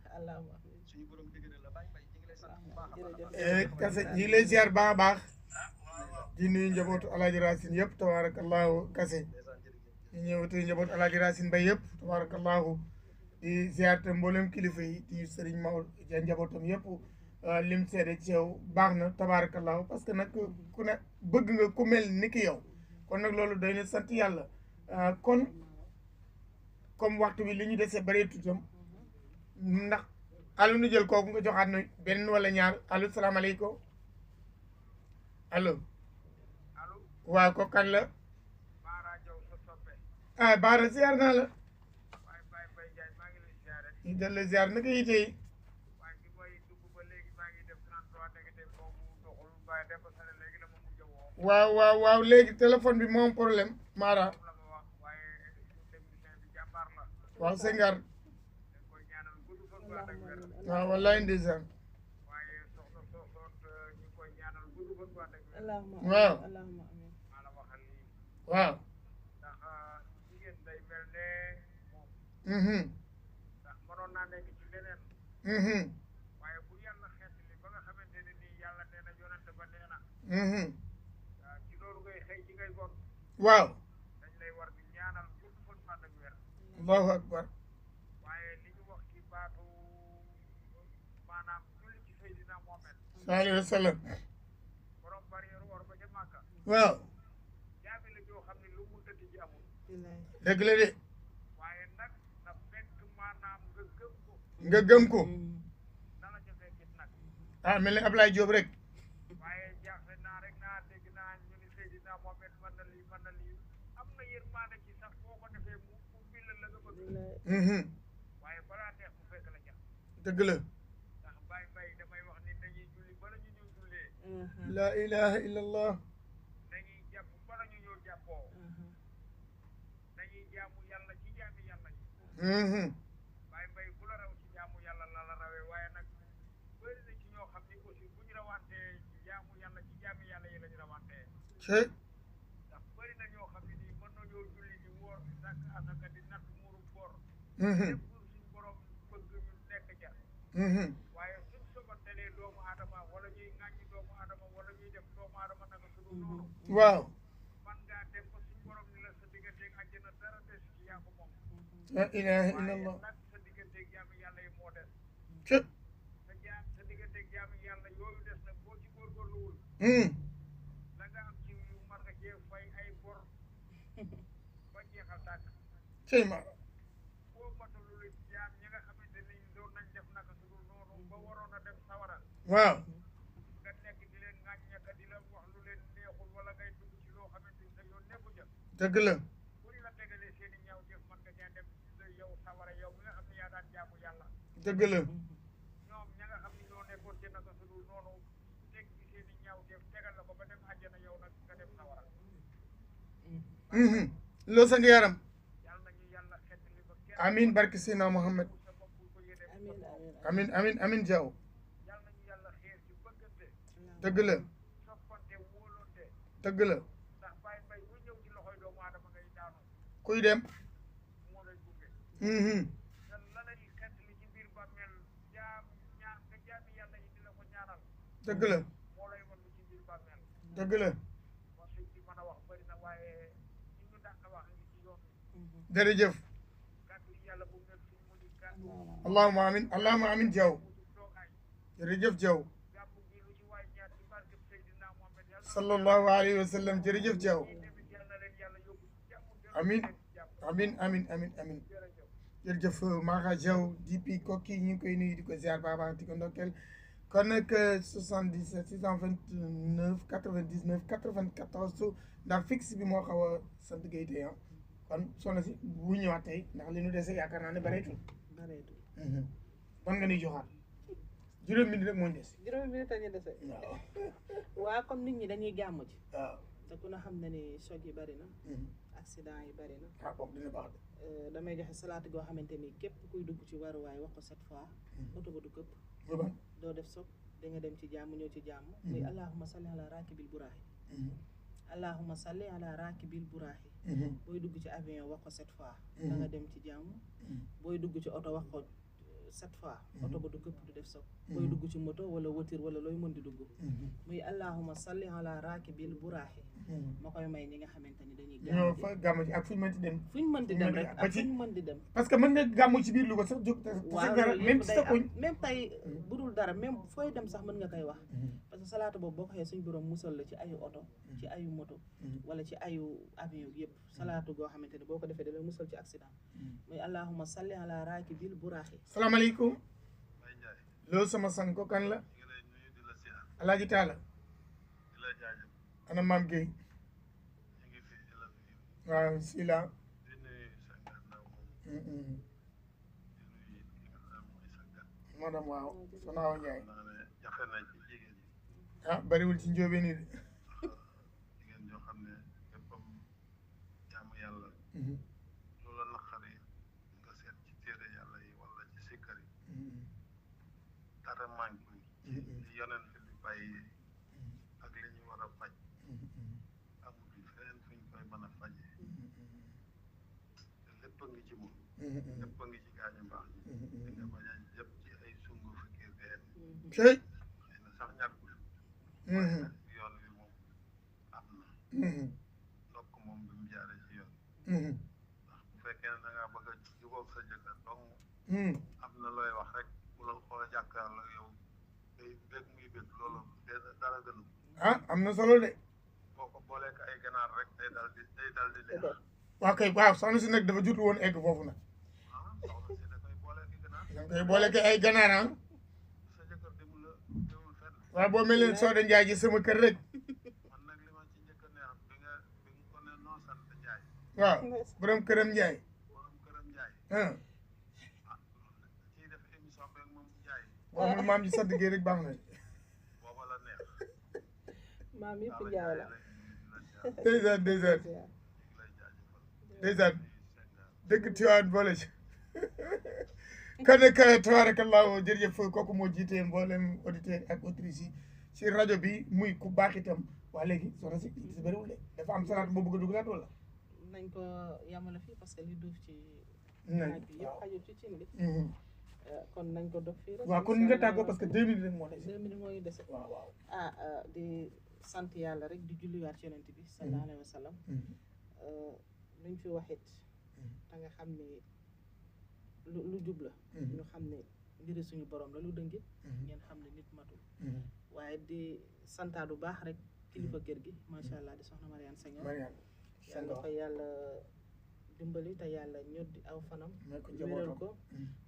suñu borom dëgëral la bàyyi mbay ñu ngi lay sant bu baax a baax Kassé ñi ngi lay ziar baax a baax di nuyu njabootu Alaaji Racine yëpp tabarakallahu Kassé ñu ñëwati njabootu Alaaji Racine Mbay yëpp tabarakallahu di ziar te mboolem kilifa yi di sëriñ Maodo ja njabootam yëpp lim seede ci yow baax na tabaarakallahu parce que nag ku ne bëgg nga ku mel ni ki yow kon nag loolu doy na sant yàlla kon comme waxtu bi li ñu desee bëree tuutam ndax allo nu jël kooku nga joxaat na benn wala ñaar allo salaamaaleykum allo waaw ko kan la ah Baara ziar naa la ñu dellu ziar naka yi tey waaw léegi téléphone bi moom problème Mara waaw Senghar waaw wallaay ndeysaan waaw waaw waaye bu yàlla xeetli ba nga xamante ne nii yàlla nee na yonante ba nee na ci loolu ngay xëy ci ngay gon waaw dañ lay war di ñaanal gudd fan ànd ak wér allahu akbar waaye li ñu wax ci baatu maanaam julli ci Seydina Mohamed sallallahu alayhi wa sallam borom barrière war ba ca Màkka waaw jaabi la joo xam ne lu mu tëdd ji amul dëgg la de waaye nag na fekk maanaam nga gëm ko dana ca fekkit nag ah mel ni Ablaye Diop rek waaye jaaxle naa rek naa dégg naa ñu ni Seydina Mohamed mën na lii am na yërmande ci sax boo ko defee mu ubbi la nga bëgg waaye balaa neex mu fekk la jax dëgg la ndax bay damay wax ni dañuy julli bala ñu ñëw jullee la ilaha illa allah dañuy jàpp bala ñu ñëw jàppoo dañuy jaamu yàlla ci jaami yàlla yi bay bu la raw ci jaamu yàlla la rawee waaye nag bëri na ci ñoo xam ni aussi bu ñu rawantee ci jaamu yàlla ci jaami yàlla yi la ñu rawantee ndax bëri na ñoo xam ne nii mën nañoo julli di woor di sàkk asaka di natt muuru boor lépp suñ borom bëgg ñu nekk ja waaye suñ sobantelee doomu aadama wala ñuy ŋàññi doomu aadama wala ñuy def doomu aadama naka su dul noonu waaw man ngaa dem ba suñ borom ni la sa digganteeg àjjana dara des ci yaa ko moom la ilaha illa allah nag sa digganteeg jaami yàlla yi moo des sa sa digganteeg jaami yàlla yooyu des nag boo ci góorgóorluwul la nga am ci yu mar nga cee fay ay bor ba jeexal tàkk cey ma boo matalul jaam ñi nga xamante ni doon nañ def naka su dul noonu ba waroon a dem sawara waaw nga nekk di leen ŋàññaka di leen wax lu leen neexul wala ngay dugg ci loo xamante ni sa yoon nekku ja dëgg la bu ñu la tegalee seen i ñaaw jëf man nga cee dem yow sawara yow mi nga xam ne yaa daan jaamu yàlla dëgg la ñoom ña nga xam ne ñoo nekkoon ci naka su dul noonu teg ci seen i ñaaw jëf tegal la ko ba dem àjjana yow nag nga dem sawara loo sa nga yaram yàlla nañu yàlla xett li ba kenn amin barke Seydina Mohamed sa bopp bul ko yéene amin Diaw yàlla nañu yàlla xeer ci bëggante dëgg la soppante wóolonte dëgg la ndax bay bu ñëw ci loxoy doomu aadama ngay daanu kuy dem moo lay gunge te la lay xett li ci biir bàmmeel jaam ñaan nga jaami yàlla yi di la ko ñaanal dëgg la moo lay wan lu ci biir bàmmeel dëgg la wax suñ ci mën a wax bëri na waaye ñi ñu dàq wax ngi ci yoon jërëjëf kàddu yi yàlla bu nekk suñ mujj kàddu allahumma amin Diaw mujj toogaay jërëjëf Diaw gàmm gi lu ci waay ñaan ci barkeb Seydina Mohamed yàlla sallallahu alayhi wa sallam jërëjëf Diaw ñi tamit yàlla na leen yàlla yóbbu ci jàmm amin amin jërëjëf Mara Diaw DP Koki ñu ngi koy nuyu di ko ziar baba di ko ndokkeel kon nag 77 629 99 94 ndax fixe bi moo xaw a sant Gueye tey kon soxna si bu ñëwaat tey ndax li ñu dese yaakaar naa ne bareetul kon nga nuy joxaat juróomi minute rek moo ñu des juróomi minute ñu dese waaw waa comme nit ñi dañuy gàmm ci waaw te ku na xam ne ni choc yi bari na accident yi bari na ah boobu dina baax de damay joxe salaatu goo xamante ni képp kuy dugg ci waruwaay wax ko 7 fois oto ba du këpp ba doo def soog da nga dem ci jàmm ñëw ci jàmm muy allahumma salli ala rakibil buraahi allahumma salli ala rakibil buraahi booy dugg ci avion wax ko 7 fois da nga dem ci jàmm booy dugg ci oto wax ko 7 fois oto ba du këpp du def soog booy dugg ci moto wala voiture wala looy mën di dugg muy allahuma salli ala raakibil buraaxi ma koy may ñi nga xamante ni dañuy ñoo fa gàmmu ci ak fu ñu mënti dem rek ak fu ñu mën di dem parce que mën nga gàmmu ci biir Louga sax jóg waaw même ci sa koñ même tey budul dara même fooy dem sax mën nga koy wax parce que salaatu boobu boo ko xee suñ borom musal la ci ayu oto ci ayu moto wala ci ayu avion yëpp salaatu goo xamante ni boo ko defee da lay musal ci accident muy allahuma salli ala raakibil buraaxi. salaamaaleykum loolu sama sang ko kan la alaaji taala ana maam Guèye waaw sila madame waaw Soxna Awa Ndiaye ah bariwul ci njóobeen yi de loola naqari nga seet ci téere yàlla yi wala ci sikkar yi dara manqué ci li yonent bi bàyyi ak li ñu war a faj amul feneen fu ñu koy mën a fajee te lépp a ngi ci moom lépp a ngi ci gaañu mbaax ñi di nga bañ a yëpp ci ay sungu fikir deen xëy na sax ñàkkul yoon wi moom am na ndokk moom bi mu jaaree ci yoon ndax bu fekkee ne da ngaa bëgg a jubóog sa jëkkër donc am na looy wax rek bu la xoo jàkkaarloo yow day bég muy bég loolu dara gënu ah am na solo de boo ko boolee ko ay ganaar rek day dal di neex waaw kay waaw soxna si nag dafa jutu woon egg foofu nag soxna si da koy boolee ki ganaar da koy boole ko ay ganaar ah sa jëkkër demul fenn waaw boo mel leen Sooda Njaay ji sama kër rek man nag li ma ci njëkk a neex bi nga ko ne noo sant Njaay waaw borom këram Njaay Njaay ciy def émission beeg moom Njaay waaw man maam ji sant Guèye rek baax na booba la neex maam yëpp Njaay la ndeysaan dëgg Tiwaawan boole ci kon nag tabaarakallaahu jërëjëf kooku moo jiite mboolem auditeur ak auditrice yi ci rajo bi muy ku baax itam waa léegi soxna si si bëriwul de dafa am salaat boo bëgg a dugalaat wala nañ ko yamale fii parce que li duuf ci naaj bi yëpp xajul ci cin bi kon nañ ko dog fii rek waaw kon nga tàggoo parce que 2 minutes rek moo dese 2 minutes moo ñu dese waaw waaw di sant yàlla rek di julliwaat ci yonent bi sallallahu alayhi wa sallam luñ fi waxit da nga xam ne lu jub la ñu xam ne mbiri suñu borom la lu dëngit ngeen xam ne nit matul waaye di santaat bu baax rek kilifa kër gi macha allah di soxna Mariane Senghor yàlla ko yàlla dimbali te yàlla ñoddi aw fanam wéral ko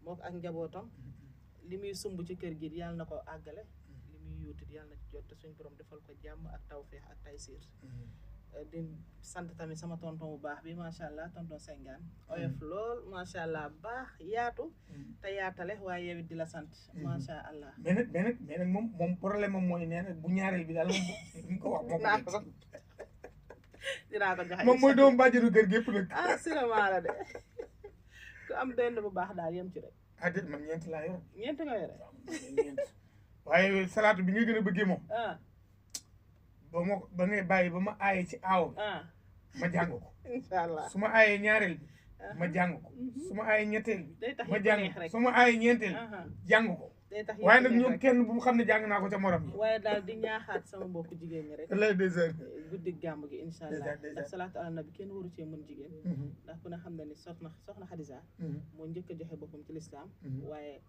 mook ak njabootam li muy sumb ci kër gi yàlla na ko àggale li muy yuutit yàlla na ci jot te suñu borom defal ko jàmm ak tawfeex ak taysiir di sant tamit sama tonton bu baax bi macha allah tonton Senghane oyof lool macha allah baax yaatu te yaatale waaye yow it di la sant macha allah mais nag moom problème am mooy nee na bu ñaareel bi daal moom ñu ko wax moo ko sax dinaa ko joxe moom mooy doomu bàjjenu kër gépp nag ah cinéma la de ku am benn bu baax daal yem ci rek ah déet man ñeent laa yor ñeent nga yore ñeent waaye salaatu bi nga gën a bëggee moom ba ngay bàyyi ba ma aaye ci aaw ma jàng ko incha allah su ma aayee ñaareel bi ma jàng ko su ma aayee ñetteel bi ma jàng ko su ma aayee ñeenteel jàng ko waaye nag ñoom kenn bu mu xam ne jàng naa ko ca morom yi waaye daal di ñaaxaat sama mbokku jigéen ñi rek lay désert guddi gàmb gi incha allah ndax salaatu ala nabi kenn waru cee mën jigéen ndax ku ne xam ne ni soxna Xadija moo njëkk a joxe boppam ci lislaam waaye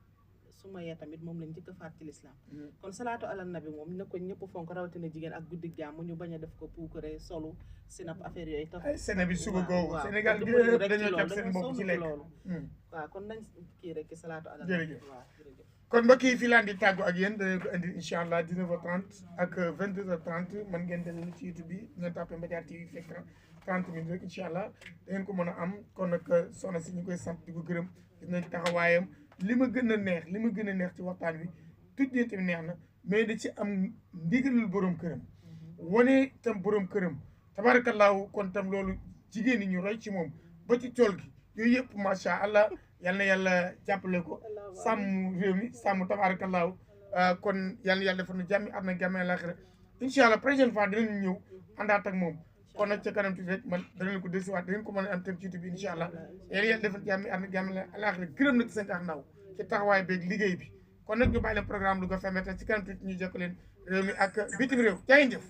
Sumaya tamit moom lañ njëkk a faat ci lislaam kon salaatu ala nabi moom na ko ñëpp fonk rawatina jigéen ak guddi gàmm ñu bañ a def ko puukare solu sinap affaire yooyu tax Sénégal bi suba googu Sénégal gi dañoo jàpp seen bopp ci lekk loolu waaw kon nañ kii rek salaatu ala nabi jërëjëf waaw jërëjëf kon mbokk yi fii laan di tàggu ak yéen danañ ko indi incha allah 19h30 ak 22h30 mën ngeen dellu ci YouTube bi ngeen tàppee Mbadiar TV fekk 30 minutes rek incha allah da ngeen ko mën a am kon nag soxna si ñu koy sant di ko gërëm gis nañ taxawaayam li ma gën a neex ci waxtaan bi tuddee tamit neex na mais da ci am ndigalul borom këram wane tam borom këram tabaarakallaahu kon tam loolu jigéen ñi ñu roy ci moom ba ci tool gi yooyu yëpp macha allah yal na yàlla jàppale ko sàmm réew mi sàmm tabaarakallaahu kon yal na yàlla defal na jàmmi am na jàmmi àllaaxira incha allah prochaine fois dinañ ñëw àndaat ak moom kon nag ca kanam tuuti rek man danañ ko desiwaat danañ ko mën a am tam ci YouTube bi incha allah yàlla defal jàmmi am na jàmmi àllaaxira gërëm nag seen tax ndaw ci taxawaay beeg liggéey bi kon nag ñu bàyyi leen programme Louga FM te ci kanam tuuti ñu jokk leen réew mi ak bitim réew jaa ngeen jëf